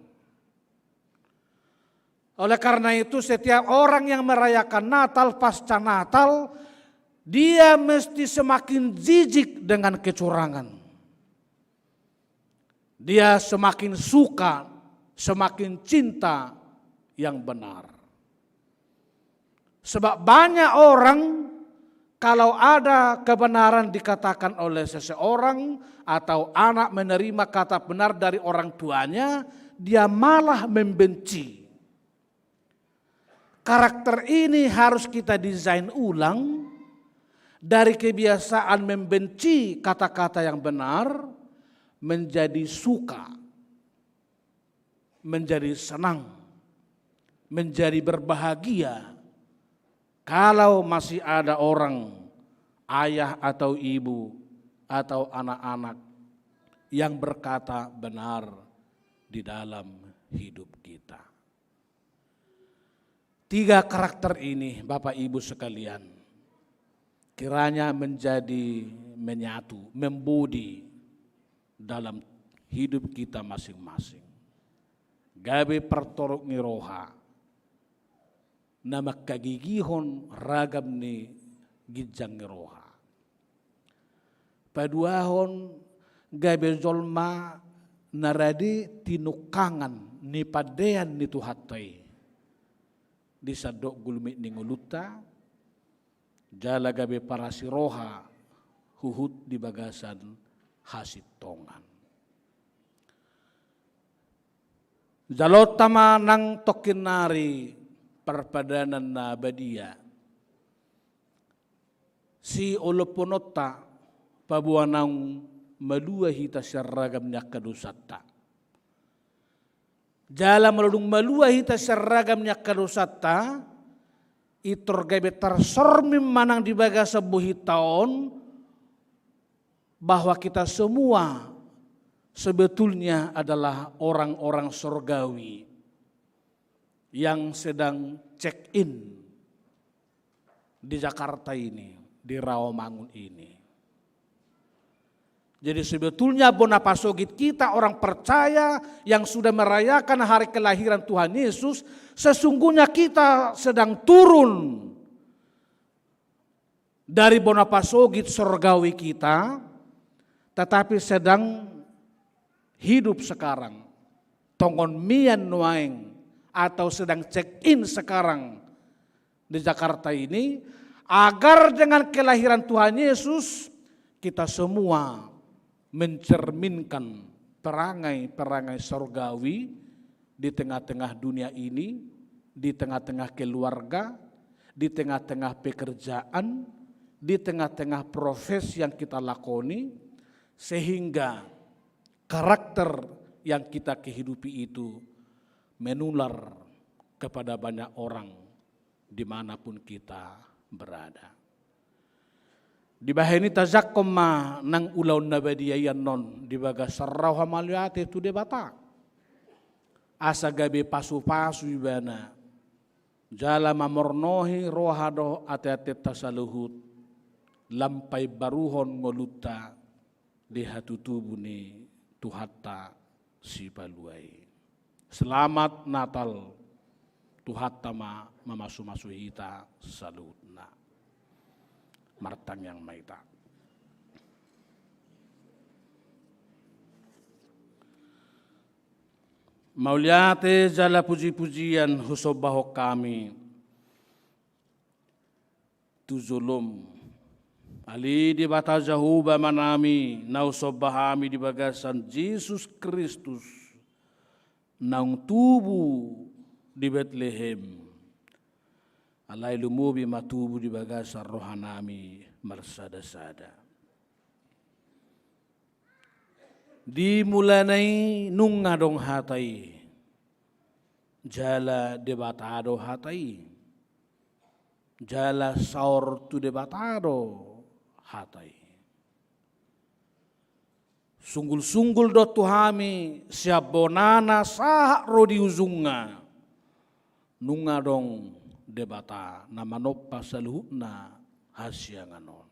Oleh karena itu, setiap orang yang merayakan Natal, pasca Natal, dia mesti semakin jijik dengan kecurangan. Dia semakin suka, semakin cinta yang benar. Sebab banyak orang, kalau ada kebenaran dikatakan oleh seseorang atau anak menerima kata benar dari orang tuanya, dia malah membenci. Karakter ini harus kita desain ulang, dari kebiasaan membenci kata-kata yang benar menjadi suka, menjadi senang, menjadi berbahagia kalau masih ada orang, ayah atau ibu atau anak-anak, yang berkata benar di dalam hidup kita. Tiga karakter ini, Bapak Ibu sekalian, kiranya menjadi menyatu, membodi dalam hidup kita masing-masing. Gabe partorop ni roha, na mangkagigihon ragam ni ginjang ni roha. Paduahon, gabe jolma na rade tinungkangan ni pandean ni Tuhanta i di sandok gulmit ni ngolunta, jala gabe parasi roha huhut di bagasan hasintongan. Jaloonta ma nang tongkin nari parpadanan na badia. siolopkononta, paboa naung malua hita sian ragam ni angka dosanta. Jala molo dung malua hita sian ragam ni angka dosanta, pintor gabe tarsormin ma nang di bagasan bohinta on, bahwa kita semua sebetulnya adalah orang-orang sorgawi yang sedang check in di Jakarta ini, di Rawamangun ini. Jadi sebetulnya bona pasogit kita orang percaya yang sudah merayakan hari kelahiran Tuhan Yesus, sesungguhnya kita sedang turun dari bona pasogit sorgawi kita, tetapi sedang hidup sekarang, tongon mian nuaeng, atau sedang check in sekarang di Jakarta ini, agar dengan kelahiran Tuhan Yesus, kita semua mencerminkan perangai-perangai sorgawi di tengah-tengah dunia ini, di tengah-tengah keluarga, di tengah-tengah pekerjaan, di tengah-tengah profesi yang kita lakoni, sehingga karakter yang kita kehidupi itu menular kepada banyak orang di mana pun kita berada. Dibahen i tajangkon ma nang ulaon na badia i annon di bagasan rau hamauliate tu Debata, asa gabe pasupasu ibana jala mamornohi roha dohot ateateta saluhut, lam paimbaruhon ngolunta di hatutubu ni Tuhanta Sipalua i. Selamat Natal. Tuhanta ma mamasumasu hita saluhutna. Martangiang ma hita. Mauliate jala pujipujian husombahon hami tu jolom, ale Debata Jahowa Amanami, na husomba hami di bagasan Jesus Kristus naung tubu di Betlehem. Alai lumobi ma tubu di bagasan rohanami marsadasada. Di mulana i nunga adong hata i, jala Debata do hata i, jala saor tu Debata do hata i. Sunggulsunggul do tu hami sian bonana sahat ro di ujungna, nunga adong Debata na manompa saluhutna hasiangan on.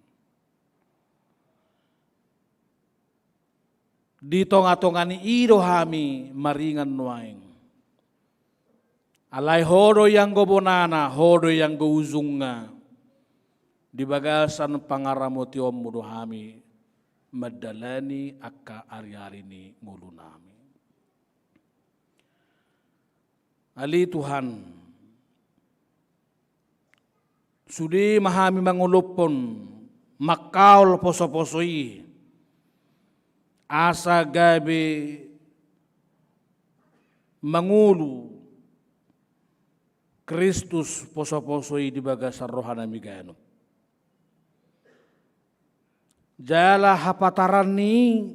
Di tongatonga ni i do hami maringan nuaeng. Alai Ho do i anggo bonana, Ho do i anggo ujungna. Di bagasan pangaramotionMu do hami mandalani angka ariari ni ngolunami. Ale Tuhan, sude ma hami mangolophon, mangkaol posoposo i, asa gabe mangolu Kristus posoposo i di bagasan rohanami ganup. Jala hapataranni i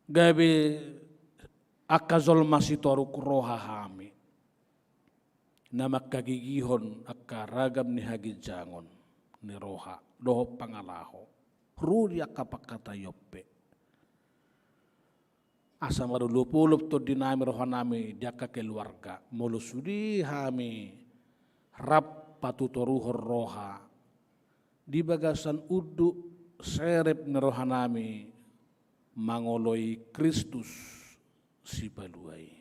gabe angka jolma sitoruk roha hami, na mangkagigihon angka ragam ni haginjangon ni roha dohot pangalaho, ro di angka pangkataion pe. Asa marolopolop tondinami rohanami di angka keluarga, molo sude hami rap patutoruhon roha di bagasan unduk serep ni rohanami mangoloi Kristus Sipalua i.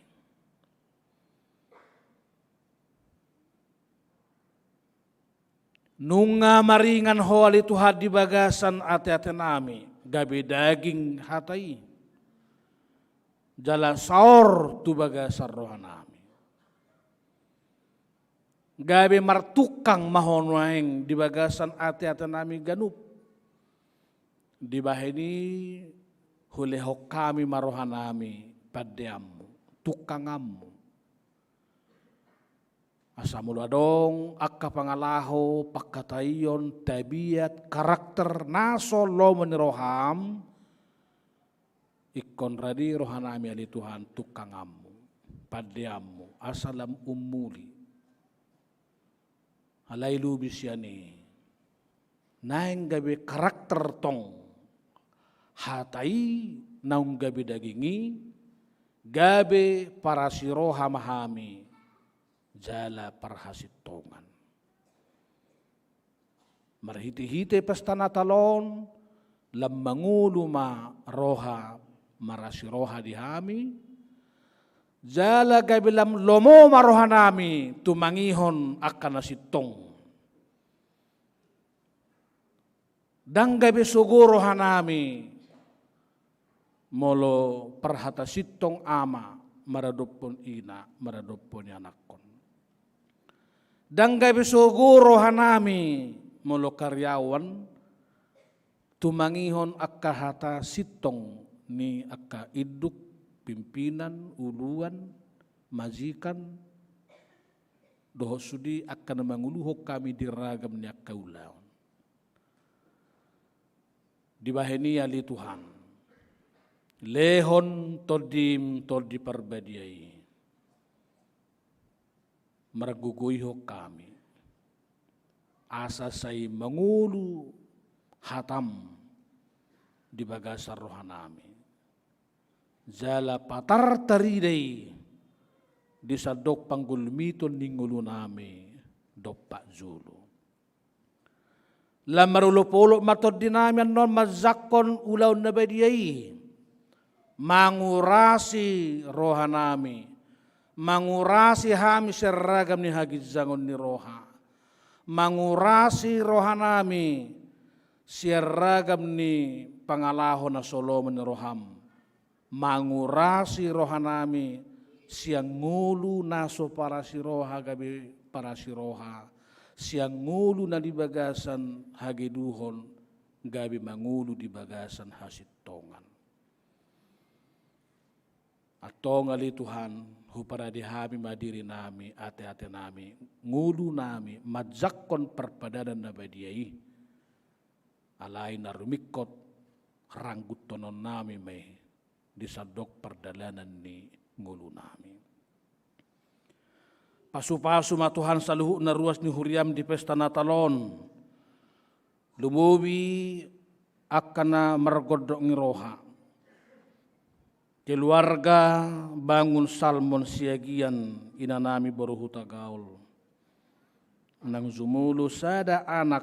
Nunga maringan Ho ale Tuhan di bagasan ateatenami, gabe daging hata i, jala saor tu bagasan rohanami. Gabe martungkang ma Ho nuaeng di bagasan ateatenami ganup. Dibahen i hulehon hami ma rohanami pandeanMu, tungkanganMu. Asa molo adong angka pangalaho, pangkataion, tabiat, karakter na so lomo ni roham, ingkon rade rohanami ale Tuhan tungkanganmu, pandeanmu, asa lam ummuli. Alai lobi sian i, naeng gabe karakter tong hata i naung gabe daging i, gabe parasiroha ma hami jala parhasintongan. Marhitehite pesta Natal on, lam mangolu ma roha marasiroha di hami, jala gabe lam lomo ma rohanami tumangihon angka na sintong. Ndang gabe sogo rohanami molo parhata sintong ama maradophon ina, maradophon ianakhon. Ndang gabe sogo rohanami molo karyawan tumangihon angka hata sintong ni angka induk, pimpinan, uluan, majikan, dohot sude angka na manguluhon hami di ragam ni angka ulaon. Dibahen i ale Tuhan, lehon Tondim, Tondi Parbadia i, margogoihon hami, asa sai mangolu hatam di bagasan rohanami, jala patar tarida i di sandok panggulmiton ni ngolunami dompak jolo. Lam marolopolop ma tondinami annon manjangkon ulaon na badia i, mangurasi rohanami, mangurasi hami sian ragam ni haginjangon ni roha, mangurasi rohanami sian ragam ni pangalaho na so lomo ni roham, mangurasi rohanami sian ngolu na so parasiroha gabe parasiroha, sian ngolu na di bagasan hageduhon gabe mangolu di bagasan hasintongan. Antong ale Tuhan, huparade hami ma dirinami, ateatenami, ngolunami manjangkon parpadanan na badia i. Alai na rumingkot rangguthononnami ma i di sandok pardalanan ni ngolunami. Pasupasu ma Tuhan saluhutna ruas ni huriam di pesta Natal on. Lumobi angka na margondok ni roha, keluarga Bangun Salmon Siagian, inanami boru Hutagaol, nang jumolo sada anak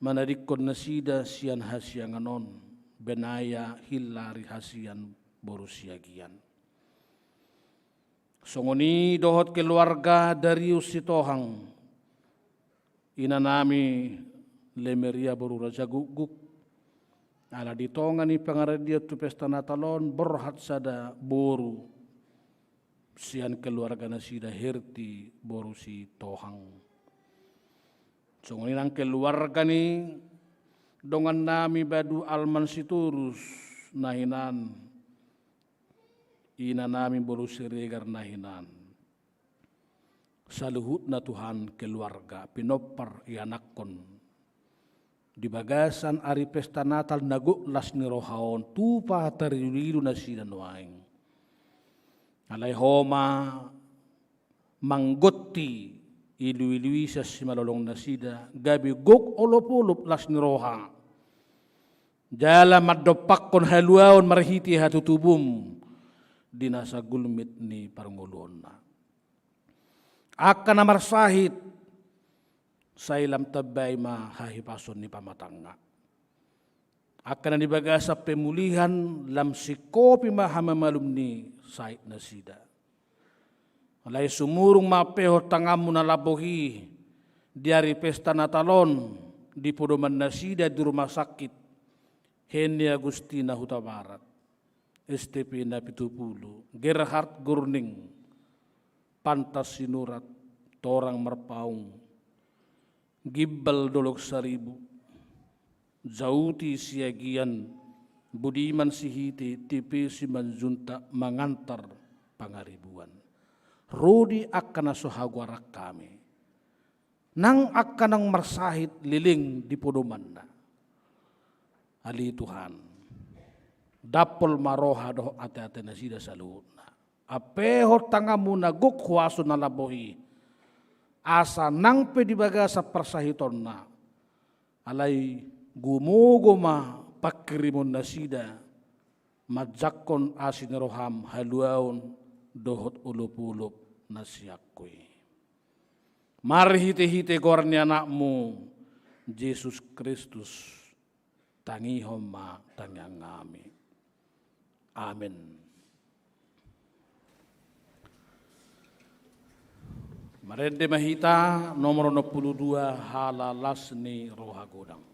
manadingkon nasida sian hasiangan on, Benaya Hillary Hasian boru Siagian. Songon i dohot keluarga Darius Sitohang, inanami Lemeria boru Rajagukguk, ala di tonga ni pangaradeon tu pesta Natal on borhat sada boru sian keluarga nasida, Herti boru Sitohang. Songon i nang keluarga ni dongannami Badu Alman Sitorus na hinan, inanami boru Siregar na hinan. Saluhutna Tuhan keluarga, pinompar, ianakhon, di bagasan ari pesta Natal na gok las ni roha on, tupa taridulidu nasida nuaeng. Alai Ho ma manggotti iluilu i sian simalolong nasida, gabe gok olopolop las ni roha, jala mandompakhon haluaon marhite hatutubum di nasa gulmit ni parngoluonna. Angka na marsahit, sai lam tambai ma hahipason ni pamatangna. Angka na di bagasan pemulihan, lam singkopi ma hamamalum ni sahit nasida. Alai sumurung ma ampehon tanganmu na lambok i di ari pesta Natal on di podoman nasida di rumah sakit Heni Agustina Hutabarat, S T P na pitu pulu, Gerhard Gurning, Pantas Sinurat, Torang Marpaung, Gimbal Dolok Saribu, Jauti Siagian, Budiman Sihite, T P Simanjuntak, Mangantar Pangaribuan. ro di angka na so hagoaran hami, nang angka naung marsahit leleng di podomanna. Ale Tuhan, dampol ma roha dohot ateate nasida saluhutna. Ampehon tanganmu na gok huaso na lambok i, asa nang pe di bagasan parsahitonna, alai gumogo ma panghirimon nasida, manjangkon asi ni roham haluaon dohot olopolop na siangkup i. Marhitehite goar ni Anakmu, Jesus Kristus, tangihon ma tangiang nami. Amen. Marende ma hita nomor onom pulu dua, Halalas ni Roha Godang.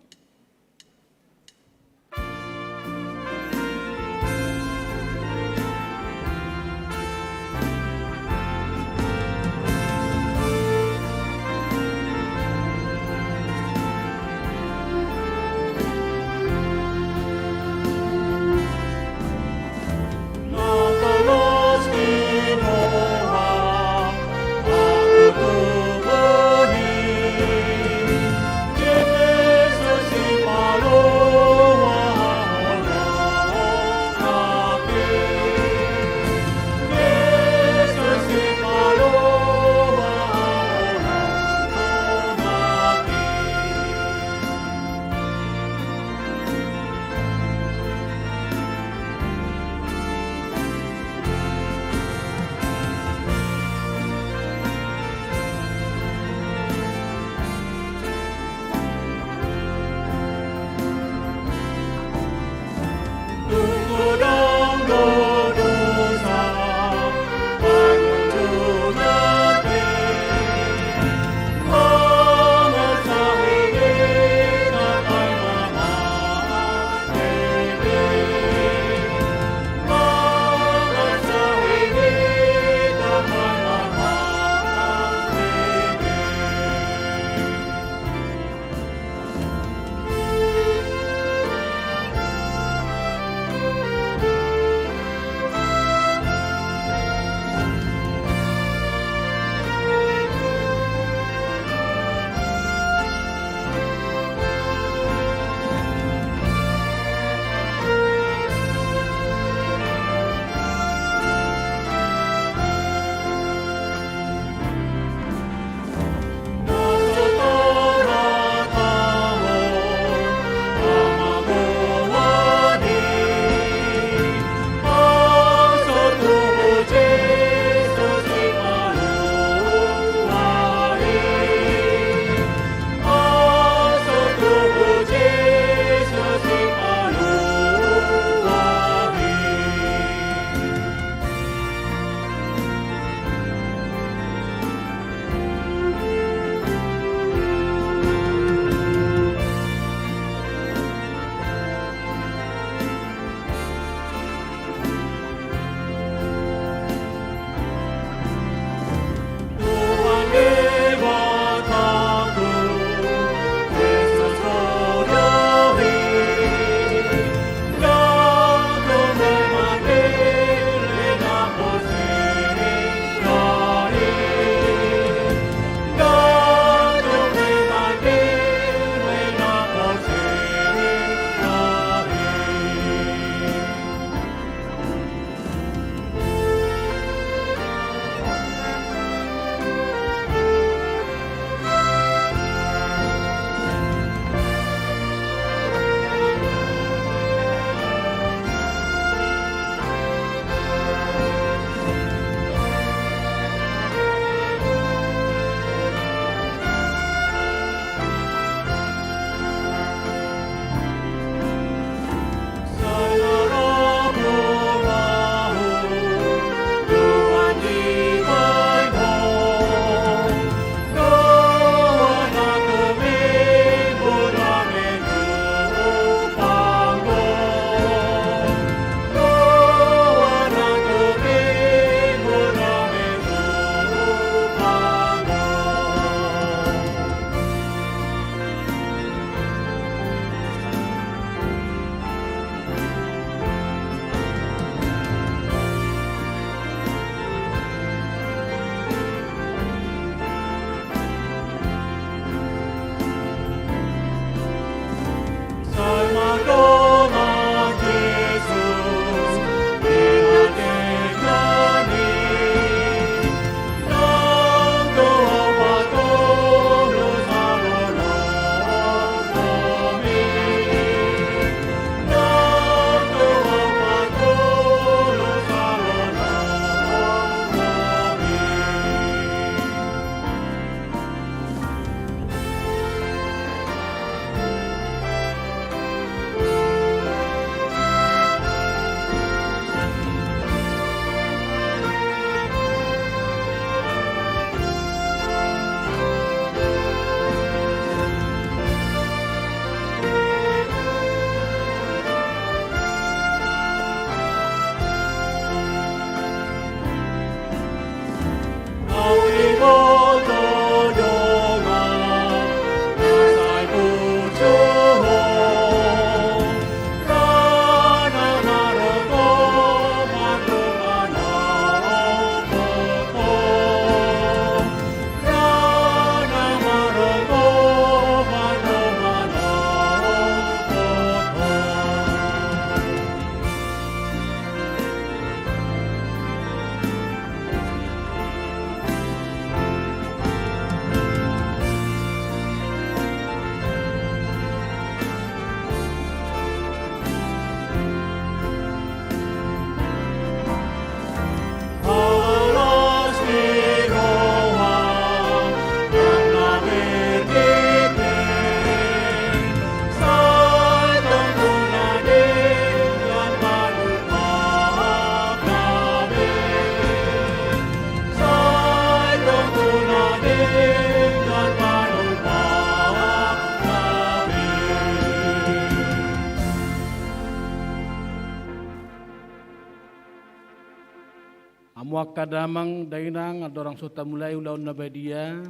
Hamu angka damang dainang, andorang so tamulai ulaon na badia,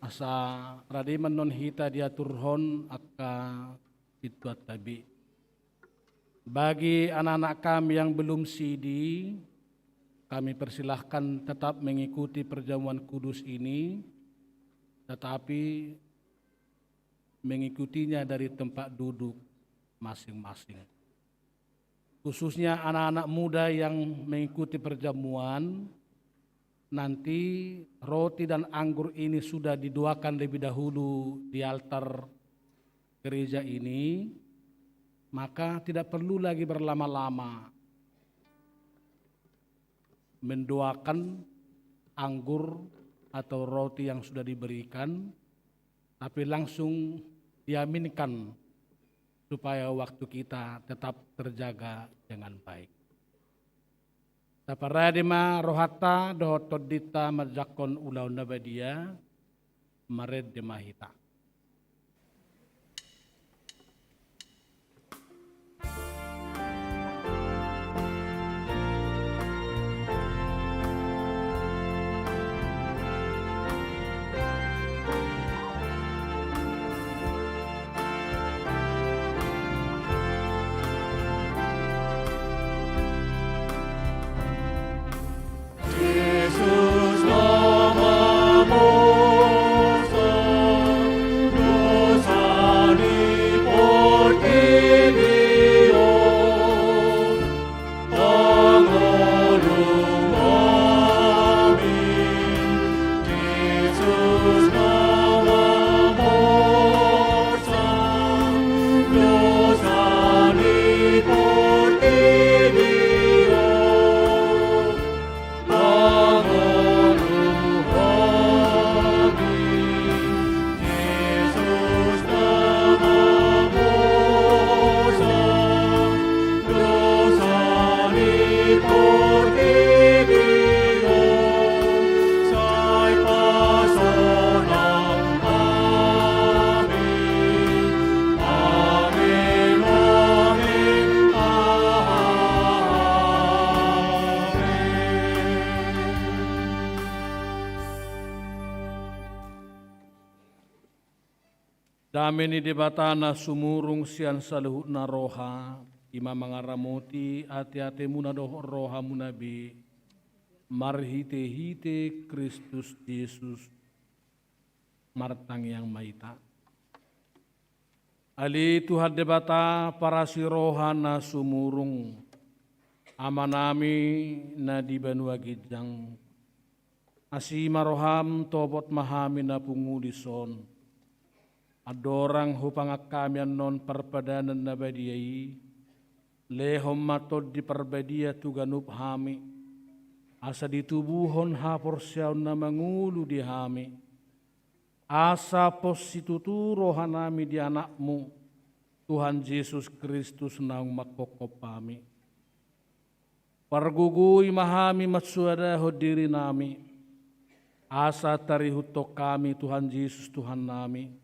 asa rade ma annon hita diaturhon angka pintuanta be. Bagi anak-anak kami yang belum sidi, kami persilahkan tetap mengikuti perjamuan kudus ini, tetapi mengikutinya dari tempat duduk masing-masing. Khususnya anak-anak muda yang mengikuti perjamuan, nanti roti dan anggur ini sudah didoakan lebih dahulu di altar gereja ini, maka tidak perlu lagi berlama-lama mendoakan anggur atau roti yang sudah diberikan, tapi langsung diaminkan supaya waktu kita tetap terjaga dengan baik. Taparade ma rohanta dohot tondinta manjangkon ulaon na badia, marende ma hita. Dame ni Debata na sumurung sian saluhutna roha, i ma mangaramoti ateatemuna dohot rohamuna be, marhitehite Kristus Jesus. Martangiang ma hita. Ale Tuhan Debata parasi roha na sumurung, Amanami na di banua ginjang, asi ma roham, topot ma hami na pungu dison. Andorang hupangan hami annon parpadanan na badia i, lehon ma Tondi Parbadia tu ganup hami, asa ditubuhon haporseaon na mangolu di hami, asa pos situtu rohanami di Anakmu, Tuhan Jesus Kristus naung manghophop hami. Pargogoi ma hami mansoadahon dirinami, asa tarihuthon hami Tuhan Jesus Tuhannami,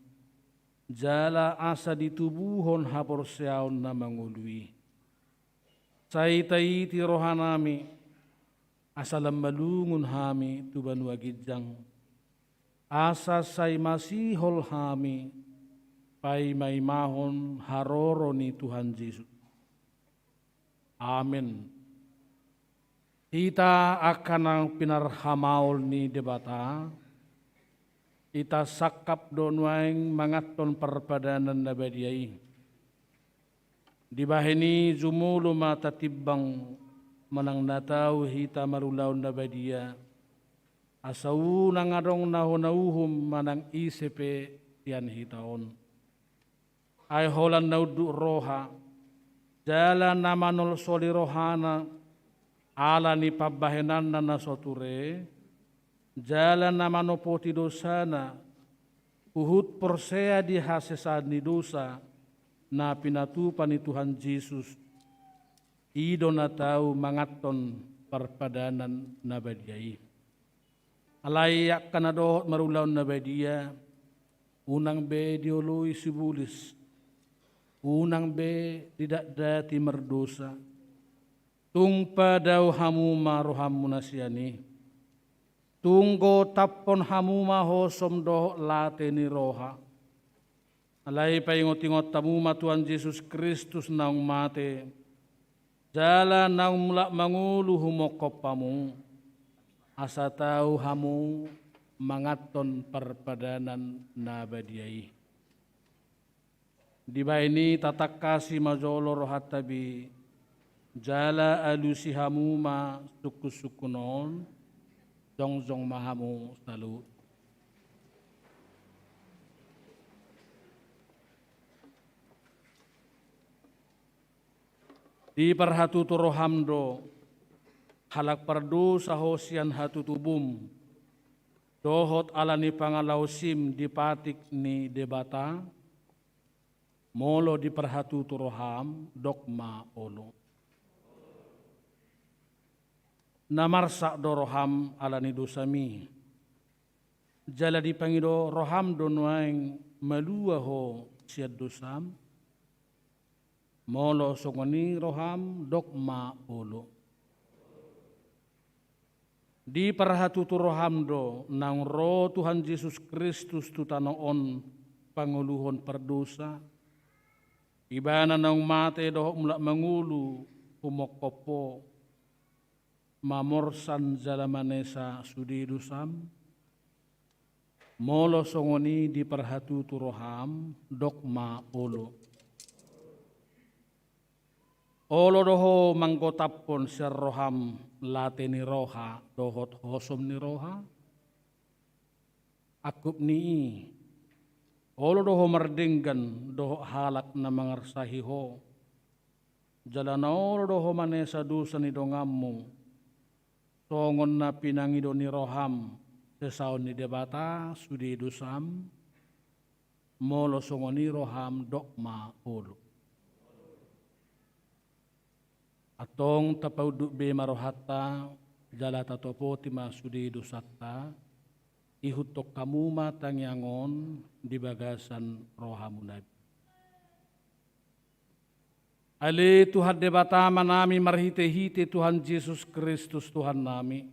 jala asa ditubuhon haporseaon na mangolu i. Sai taiti rohanami, asa lam malungun hami tu banua ginjang, asa sai masihol hami paimaimahon haroro ni Tuhan Jesus. Amen. Hita angka na pinarhamaol ni Debata, hita sangkap do nuaeng manganhon parpadanan na badia i. Dibahen i jumolo ma tatimbang manang na tau hita marulaon na badia, asa unang adong na hona uhum manang ise pe sian hita on. Ai holan na unduk roha, jala na manolsoli rohana, ala ni pambahenanna na so ture, jala na manopoti dosana, huhut porsea di hasesaan ni dosa, na pinatupa ni Tuhan Jesus, i do na tau manganhon parpadanan na badia i. Alai angka na dohot marulaon na badia, unang be dioloi sibolis, unang be didatdati mardosa, Tung padao hamu ma rohamuna sian i. Tung gotaphon hamu ma hosom dohot late ni roha. Alai paingot-ingot hamu ma Tuhan Jesus Kristus naung mate, jala naung mulak mangolu humongkop hamu, asa tau hamu manganhon parpadanan na badia i. Dibahen i tatangkasi ma jolo rohanta be, jala alusi hamu ma sungkun-sungkun on, jongjong ma hamu saluhut. Diparhatutu roham do, halak pardosa ho sian hatutubum, dohot ala ni pangalaosim di patik ni Debata? Molo diparhatutu roham, dok ma olo. Na marsak do roham ala ni dosami, jala dipangido roham do nuaeng malua ho sian dosam? Molo songon i roham, dok ma olo. Diparhatutu roham do naung ro Tuhan Jesus Kristus tu tano on pangoluhon pardosa, Ibana naung mate dohot mulak mangolu humongkop ho, mamorsan jala manesa sude dosam? Molo songon i diparhatutu roham, dok ma olo. Olo do ho manggotaphon sian roham late ni roha dohot hosom ni roha? Angkup ni i, olo do ho mardenggan dohot halak na mangarsahi ho, jala na olo do ho manesa dosa ni donganmu, songon na pinangido ni roham sesaon ni Debata sude dosam? Molo songon i roham, dok ma olo. Antong tapaunduk be ma rohanta, jala tatopoti ma sude dosanta, ihuthon hamu ma tangiang on di bagasan rohamuna be. Ale Tuhan Debata Amanami, marhite-hite Tuhan Jesus Kristus Tuhannami,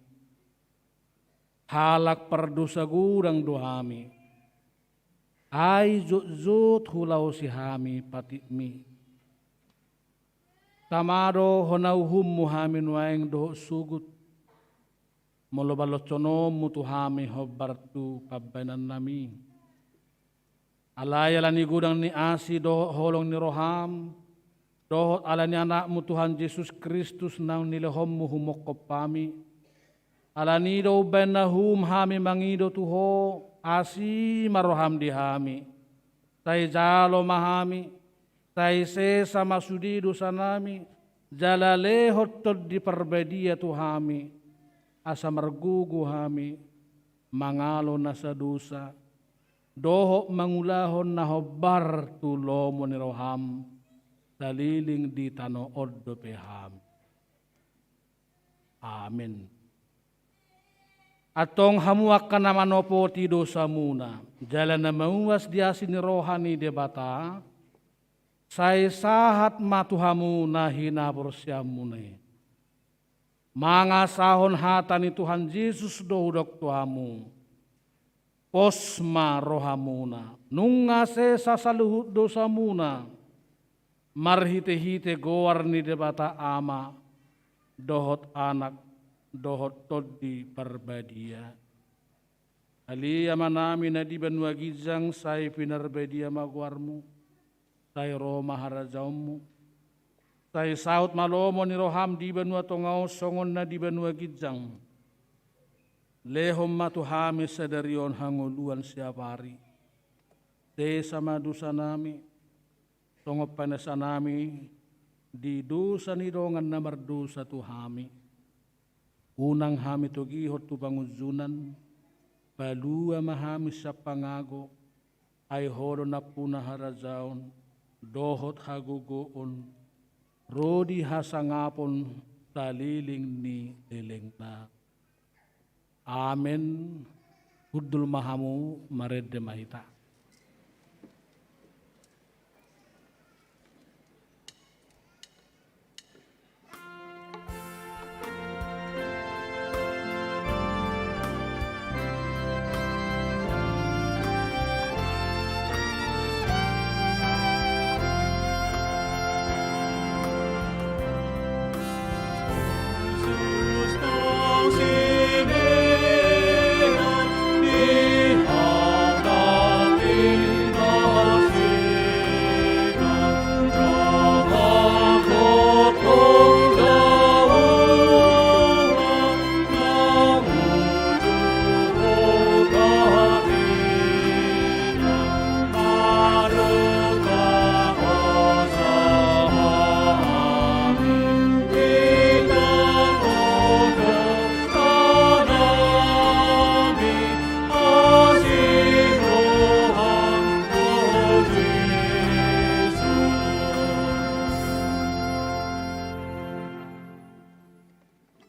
halak pardosa godang do hami. Ai jotjot hulaosi hami patikmi. Tama do hona uhummu hami nuaeng dohot sogot, molo baloshononmu tu hami hombar tu pambahenannami. Alai ala ni godang ni asi dohot holong ni roham, dohot ala ni Anakmu Tuhan Jesus Kristus naung nilehonmu humongkop hami, ala ni i do umbahen na uhum hami mangido tu Ho, asi ma roham di hami. Sai jalo ma hami, sai sesa ma sude dosanami, jala lehon Tondi Parbadia tu hami, asa margogo hami mangalo nasa dosa, dohot mangulahon na hombar tu lomo ni roham, saleleng di tano on dope hami. Amen. Antong hamu angka na manopoti dosamuna, jala na mauas di asi ni roha ni Debata, sai sahat ma tu hamu na hinaporseaonmuna i. Mangasahon hata ni Tuhan Jesus do hudok tu hamu. Pos ma rohamuna, nunga sesa saluhut dosamuna, marhite-hite goar ni Debata Ama, dohot Anak, dohot Tondi Parbadia. Ale Amanami na di banua ginjang, sai pinarbadia ma goarmu. Sai ro ma harajaonmu. Sai saut ma lomo ni roham di banua tonga on songon na di banua ginjang. Lehon ma tu hami sadari on hangoluan siapari. Sesa ma dosanami, songon panesanami di dosa ni dongan na mardosa tu hami. Unang hami togihon tu pangunjunan, palua ma hami sian pangago, ai Ho do nampuna harajaon, dohot hagogoon, ro di hasangapon saleleng ni lelengna. Amen. Hundul ma hamu, marende ma hita.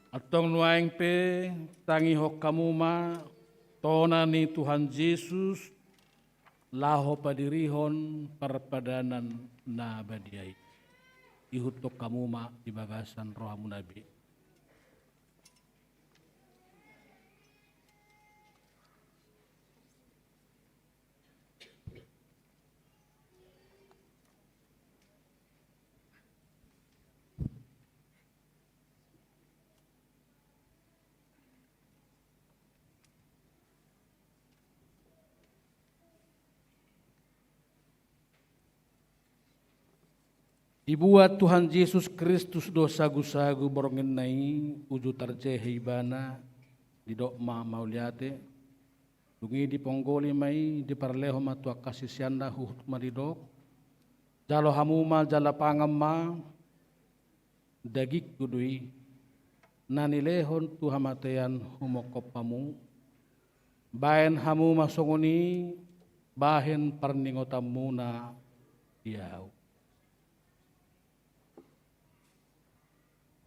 Antong nuaeng pe tangihon hamu ma tona ni Tuhan Jesus laho padirihon parpadanan na badia i. Ihuthon hamu ma di bagasan rohamuna be. Dibuat Tuhan Jesus Kristus do sagusagu borngin na i, uju tarjehe Ibana, didok ma mauliate. Dung i diponggoli ma i, diparlehon ma tu angka siseanna, huhut ma didok: Jalo hamu ma jala pangan ma, dagingku do i, na nilehon tu hamatean humongkop hamu. Bahen hamu ma songon i bahen parningotanmuna di ahu.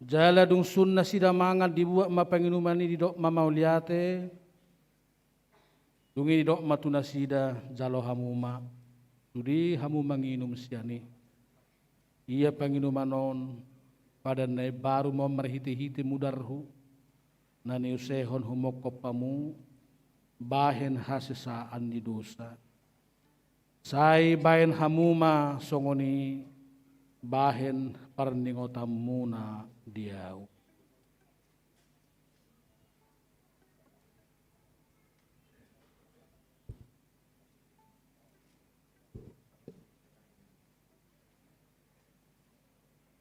Jala dung sun nasida mangan, dibuat ma panginuman i, didok ma mauliate. Dung i didok ma tu nasida: Jalo hamu ma, sude hamu manginum sian i. Ia panginuman on padan na imbaru ma on marhitehite mudarhu, na niusehon humongkop hamu bahen hasesaan ni dosa. Sai bahen hamu ma songon i bahen parningotanmuna di ahu.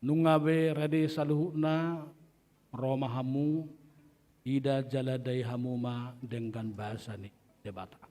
Nunga be rade saluhutna, ro ma hamu, ida jala dai hamu ma denggan basa ni Debata.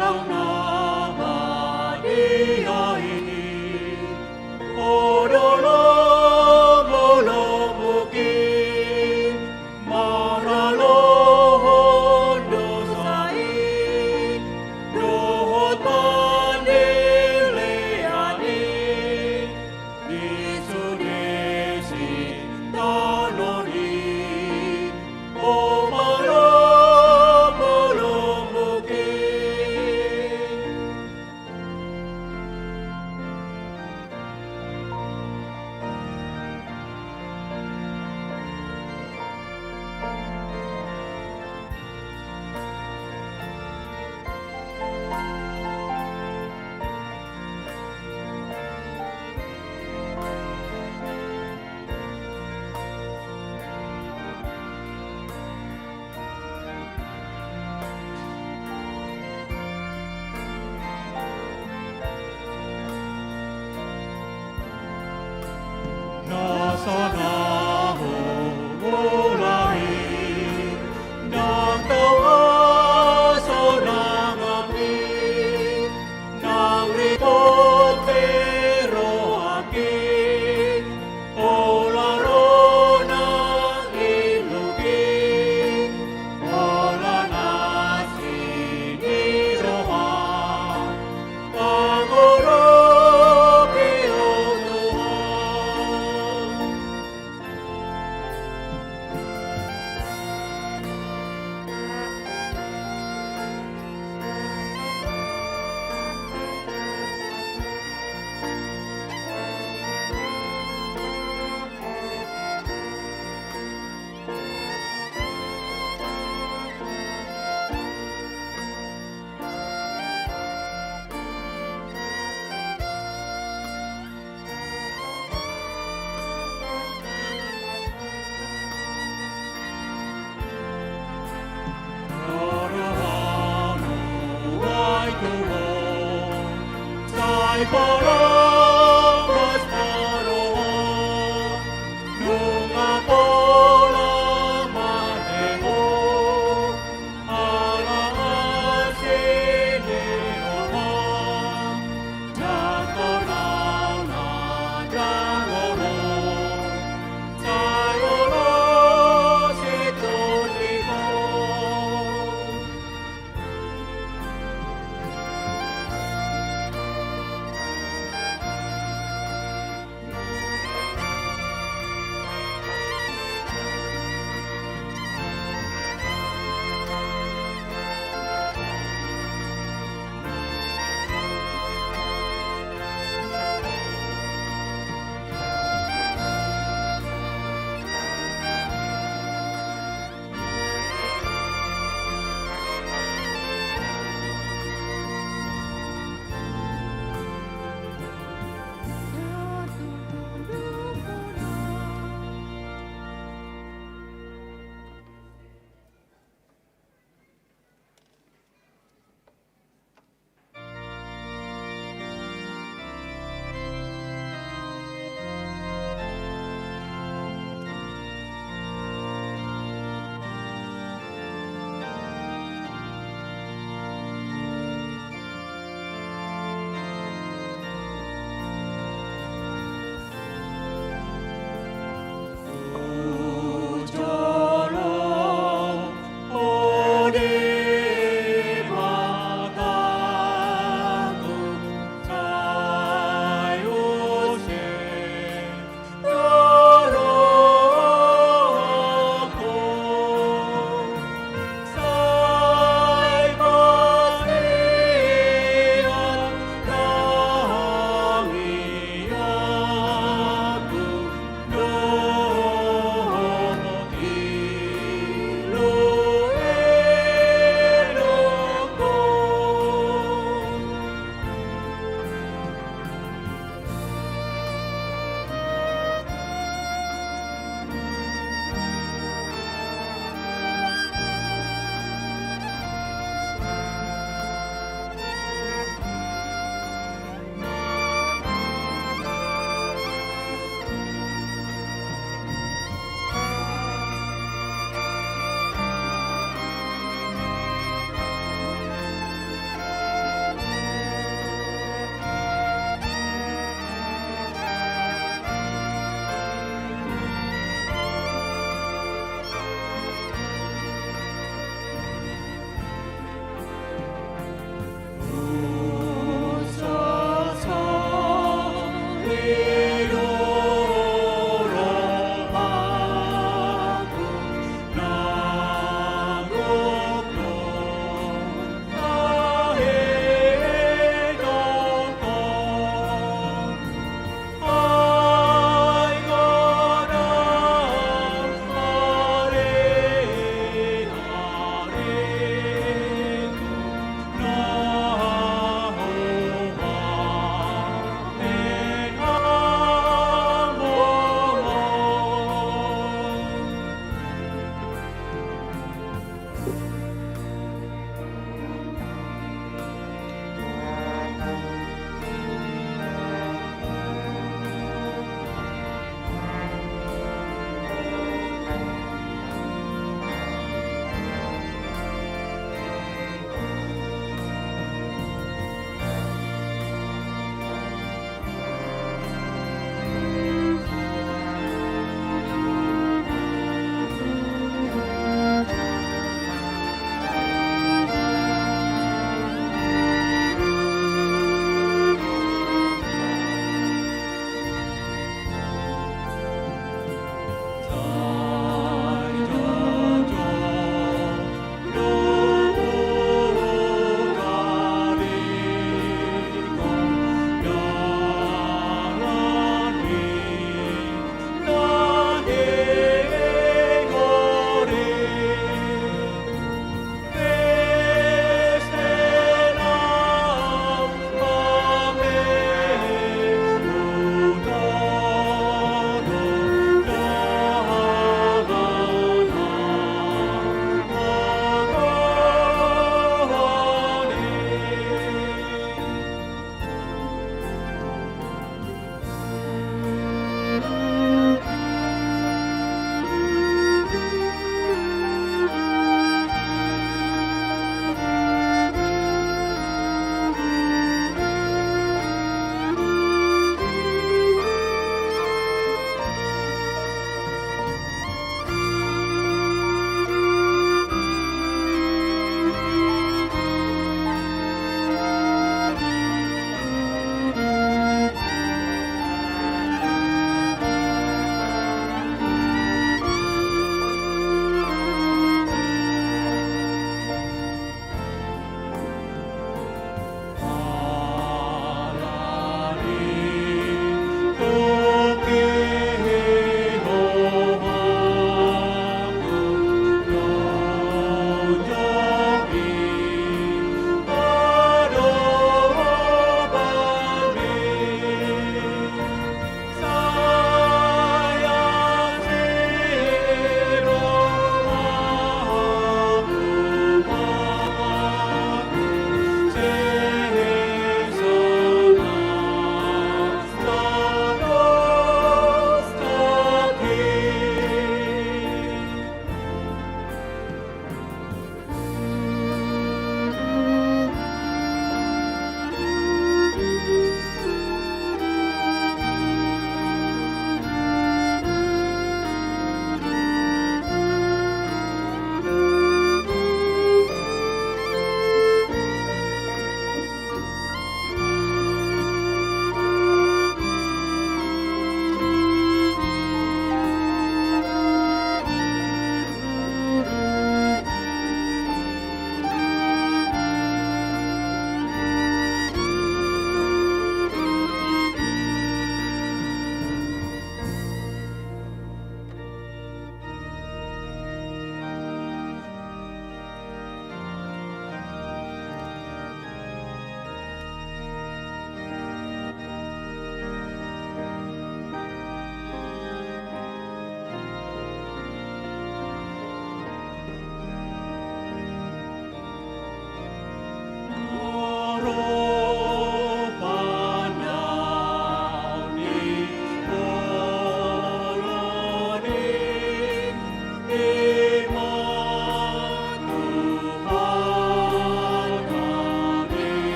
Launa ma di ai, o do lombu-lombuki, maralohon dosa i dohot pandilean i, di sude sitaonon i, o ma lombu-lombuki. Na sonang mulai, ndang tau hasonangan i, nang ringkot pe rohangki, pola ro nang illuki, pola na siniroha, pagoropi ho Tuhan.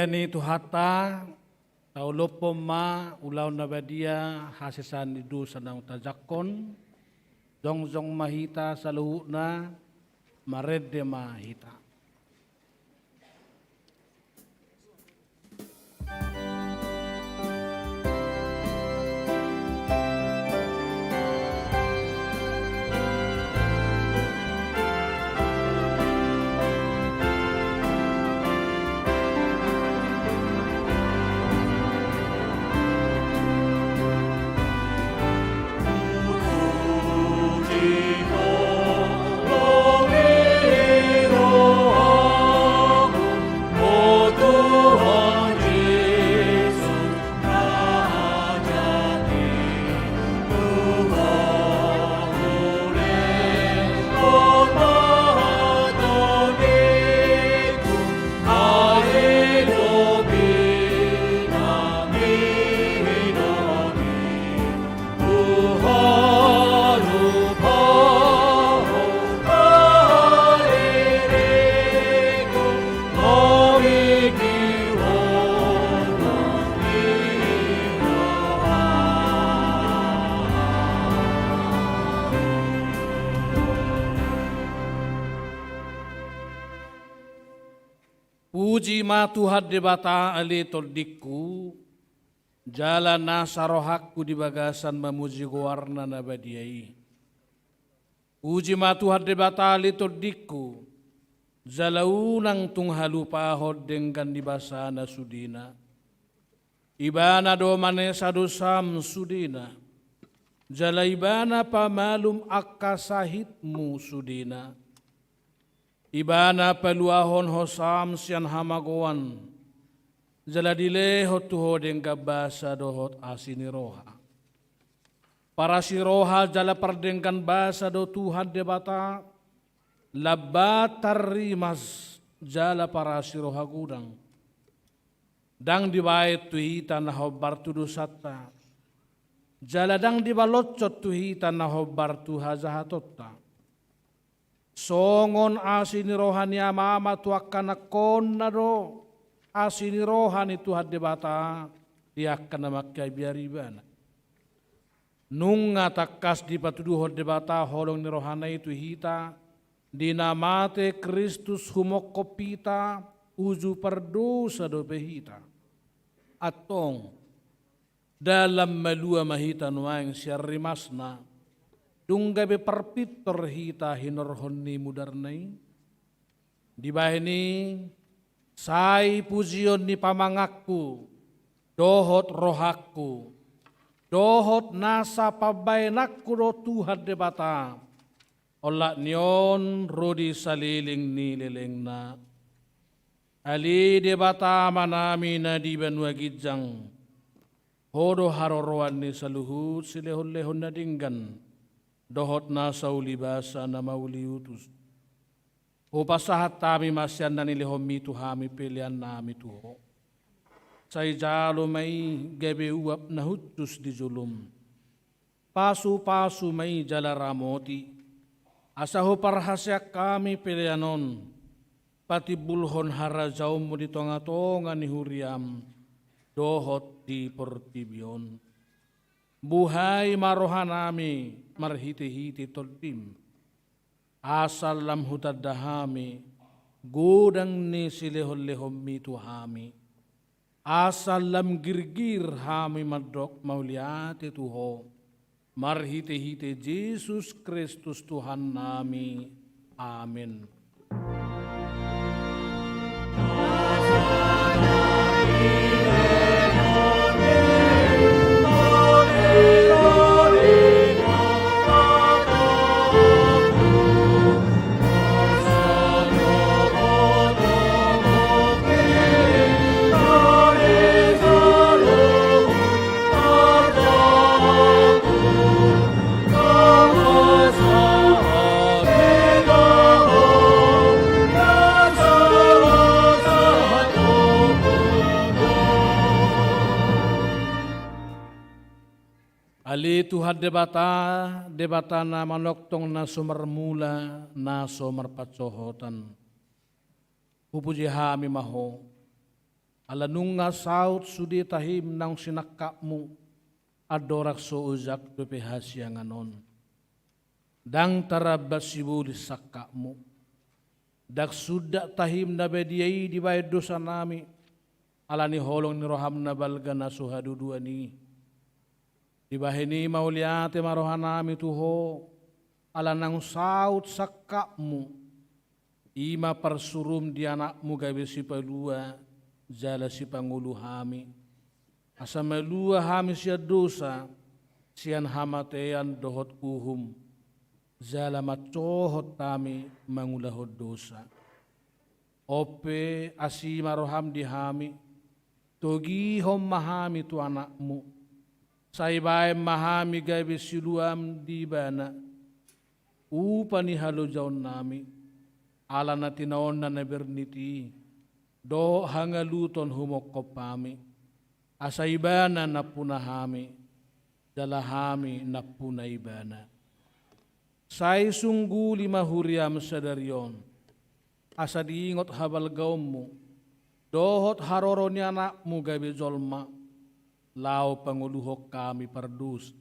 Ni Tuhanta, taolophon ma ulaon na badia hasesaan ni dosa naung tajangkon, jongjong ma hita saluhutna, marende ma hita. Puji ma Tuhan Debata ale tondingku, jala nasa rohangku di bagasan mamuji goarna na badia i. Puji ma Tuhan Debata ale tondingku, jala unang tung halupahon denggan ni basana sudena. Ibana do manesa dosam sudena, jala Ibana pamalum angka sahitmu sudena. Ibana paluahon hosam sian hamagoan, jala dilehon tu ho denggan basa dohot asi ni roha. Parasi roha jala pardenggan basa do Tuhan Debata, lambat tarrimas jala parasi roha godang. Ndang dibaen tu hita na hombar tu dosanta, jala ndang dibaloshon tu hita na hombar tu hajahatonta. Songon asi ni roha ni amama tu angka anakkonna do asi ni roha ni Tuhan Debata di angka na manghabiari Ibana. Nunga tangkas dipatuduhon Debata holong ni rohana i tu hita, di na mate Kristus humongkop hita, uju pardosa dope hita. Antong, ndang lam malua ma hita nuaeng sian rimasna, dung gabe parpintor hita hinorhon ni mudarna i. Dibahen i, sai pujion ni pamanganku, dohot rohangku, dohot nasa pambahenanku do Tuhan Debata, olat ni on ro di saleleng ni lelengna. Ale Debata Amanami na di banua ginjang, Ho do haroroan ni saluhut silehonlehon na denggan, dohot nasa uli basa na mauli utus. Hupasahat hami ma sian na nilehonmi tu hami peleannami tu Ho. Sai jalo ma i gabe uap na hushus di jolom. Pasupasu ma i jala ramoti, asa huparhaseang hami pelean on patimbulhon harajaonmu di tongatonga ni huriam dohot di portibi on. Buhai ma rohanami marhitehite Tondim, asa lam hutanda hami godang ni silehonlehonmi tu hami. Asa lam girgir hami mandok mauliate tu Ho, marhitehite Jesus Kristus Tuhannami. Amen. Ale Tuhan Debata, Debata na manongtong, na so marmula, na so marpansohotan. Hupuji hami ma Ho, Ala nunga saut sude tahim naung sinangkapmu, andorang so ojak dope hasiangan on. Ndang taramba sibolis sangkapmu. Ndang sundat tahim na badia i dibahen dosanami, ala ni holong ni roham na balga na so haduduan i. Dibahen i mauliate ma rohanami tu Ho, ala naung saut sangkapmu, i ma parsurum di Anakmu gabe Sipalua jala Sipangolu hami, asa malua hami sian dosa, sian hamatean dohot uhum, jala mansohot hami mangulahon dosa. On pe, asi ma roham di hami, togihon ma hami tu Anakmu, sai bahen ma hami gabe siluam di Ibana, upa ni halojaonnami, ala na tinaonna na bernit i, dohot hangaluton humongkop hami, asa Ibana nampuna hami, jala hami nampuna Ibana. Sai sungguli ma huriam sadari on, asa diingot habalgaonmu, dohot haroro ni Anakmu gabe jolma, laho pangoluhon hami pardosa.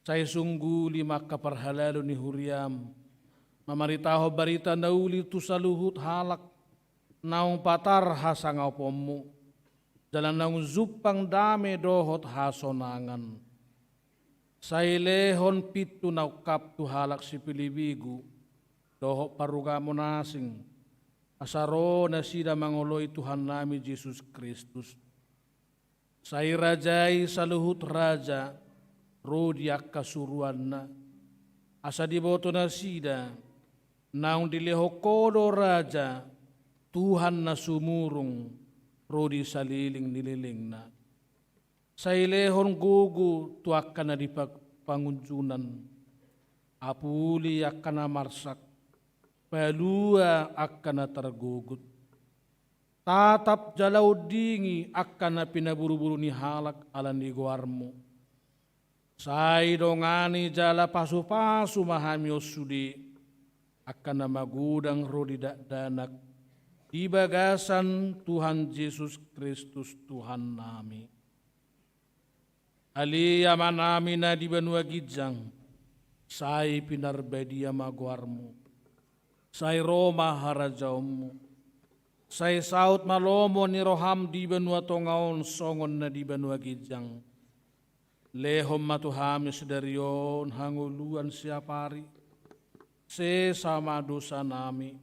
Sai sungguli ma angka parhalado ni huriam, mamaritahon barita na uli tu saluhut halak, naung patar hasangaponmu, jala naung jumpang dame dohot hasonangan. Sai lehon pintu na ungkap tu halak sipilibegu, dohot parugamon asing, asa ro nasida mangoloi Tuhannami Jesus Kristus. Sai rajai saluhut raja, ro di angka suruanna, asa diboto nasida, naung dilehon Ho do raja, Tuhan na sumurung, ro di salelenglelengna. Sai lehon gogo tu angka na di pa-, pangunjunan, apuli angka na marsak, palua angka na targogot. Tatap jala ondingi angka na pinaburuburu ni halak ala ni goarmu. Sai dongani jala pasupasu ma hami on sude, angka na magodang ro di dakdanak, di bagasan Tuhan Jesus Kristus Tuhannami. Ale Amanami na di banua ginjang, sai pinarbadia ma goarmu. Sai ro ma harajaonmu. Sai saut ma lomo ni roham di banua tonga on songon na di banua ginjang. Lehon ma tu hami sadari on hangoluan siapari. Sesa ma dosanami,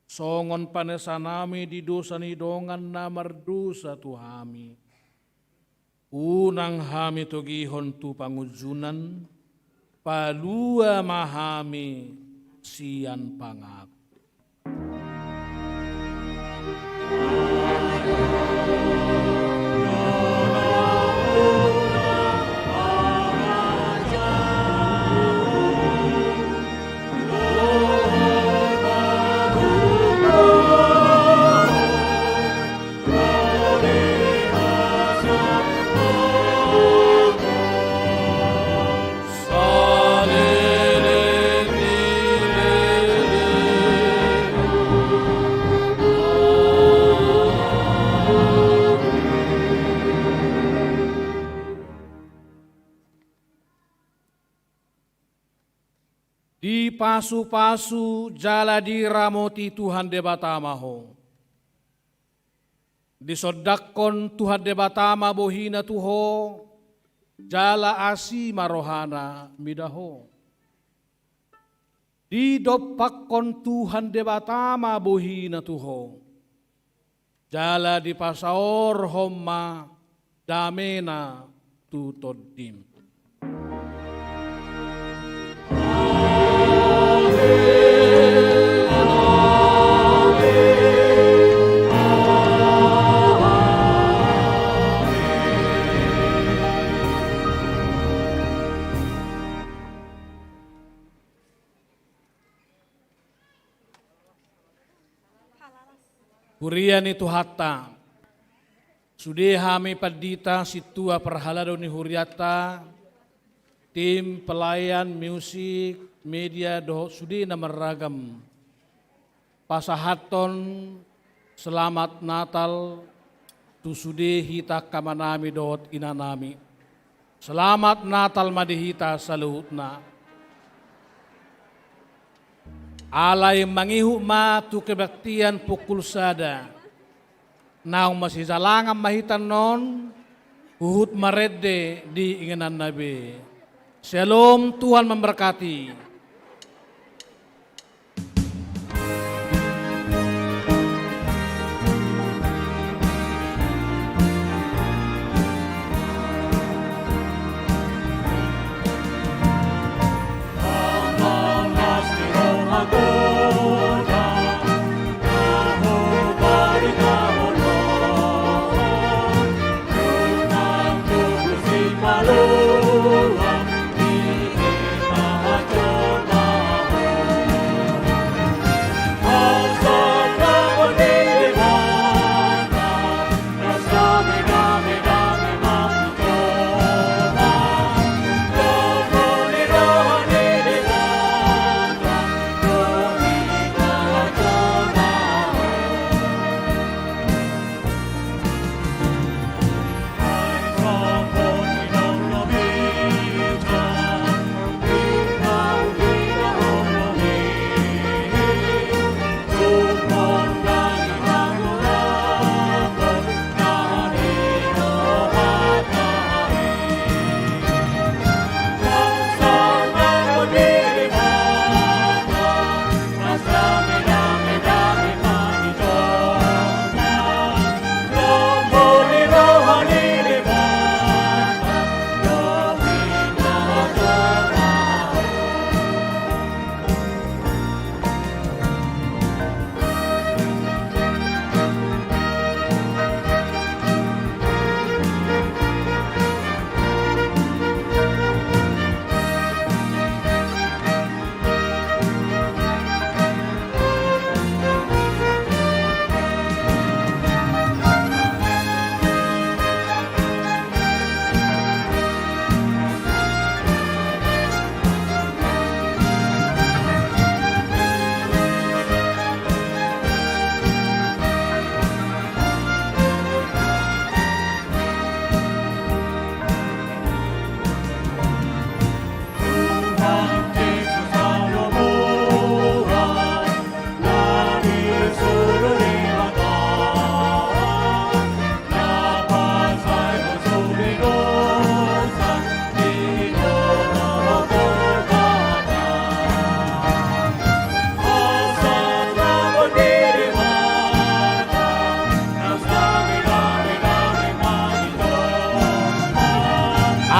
songon panesanami di dosa ni dongan na mardosa tu hami. Unang hami togihon tu pangunjunan, palua ma hami sian pangago. Dipasupasu jala diramoti Tuhan Debata ma ho. Disondangkon Tuhan Debata ma bohina tu ho, jala asi ma rohana mida ho. Didompakkon Tuhan Debata ma bohina tu ho, jala dipasaorhon ma damena tu tondim. Huria ni Tuhanta, sude hami pandita, sintua parhalado ni hurianta, tim pelayan, musik, media dohot sude na marragam, pasahathon selamat Natal tu sude hita angka amanami dohot inanami. Selamat Natal ma di hita saluhutna. Alai mangihut ma tu kebaktian pukul sada. Naung masijalangan ma hita annon, huhut marende di ingananna be. Syalom, Tuhan memberkati.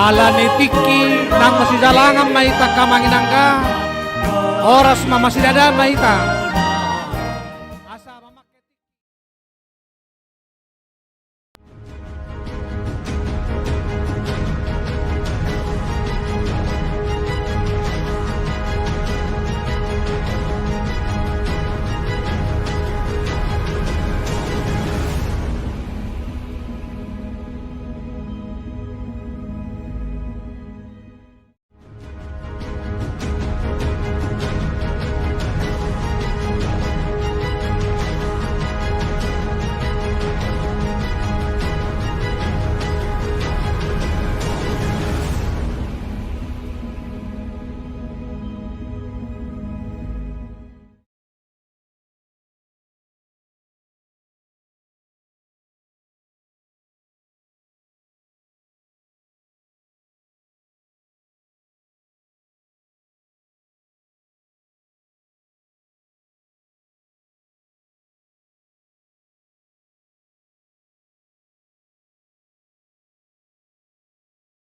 Ala ni tingki naung masijalangan ma hita angka amang inang, horas ma, masidada ma hita.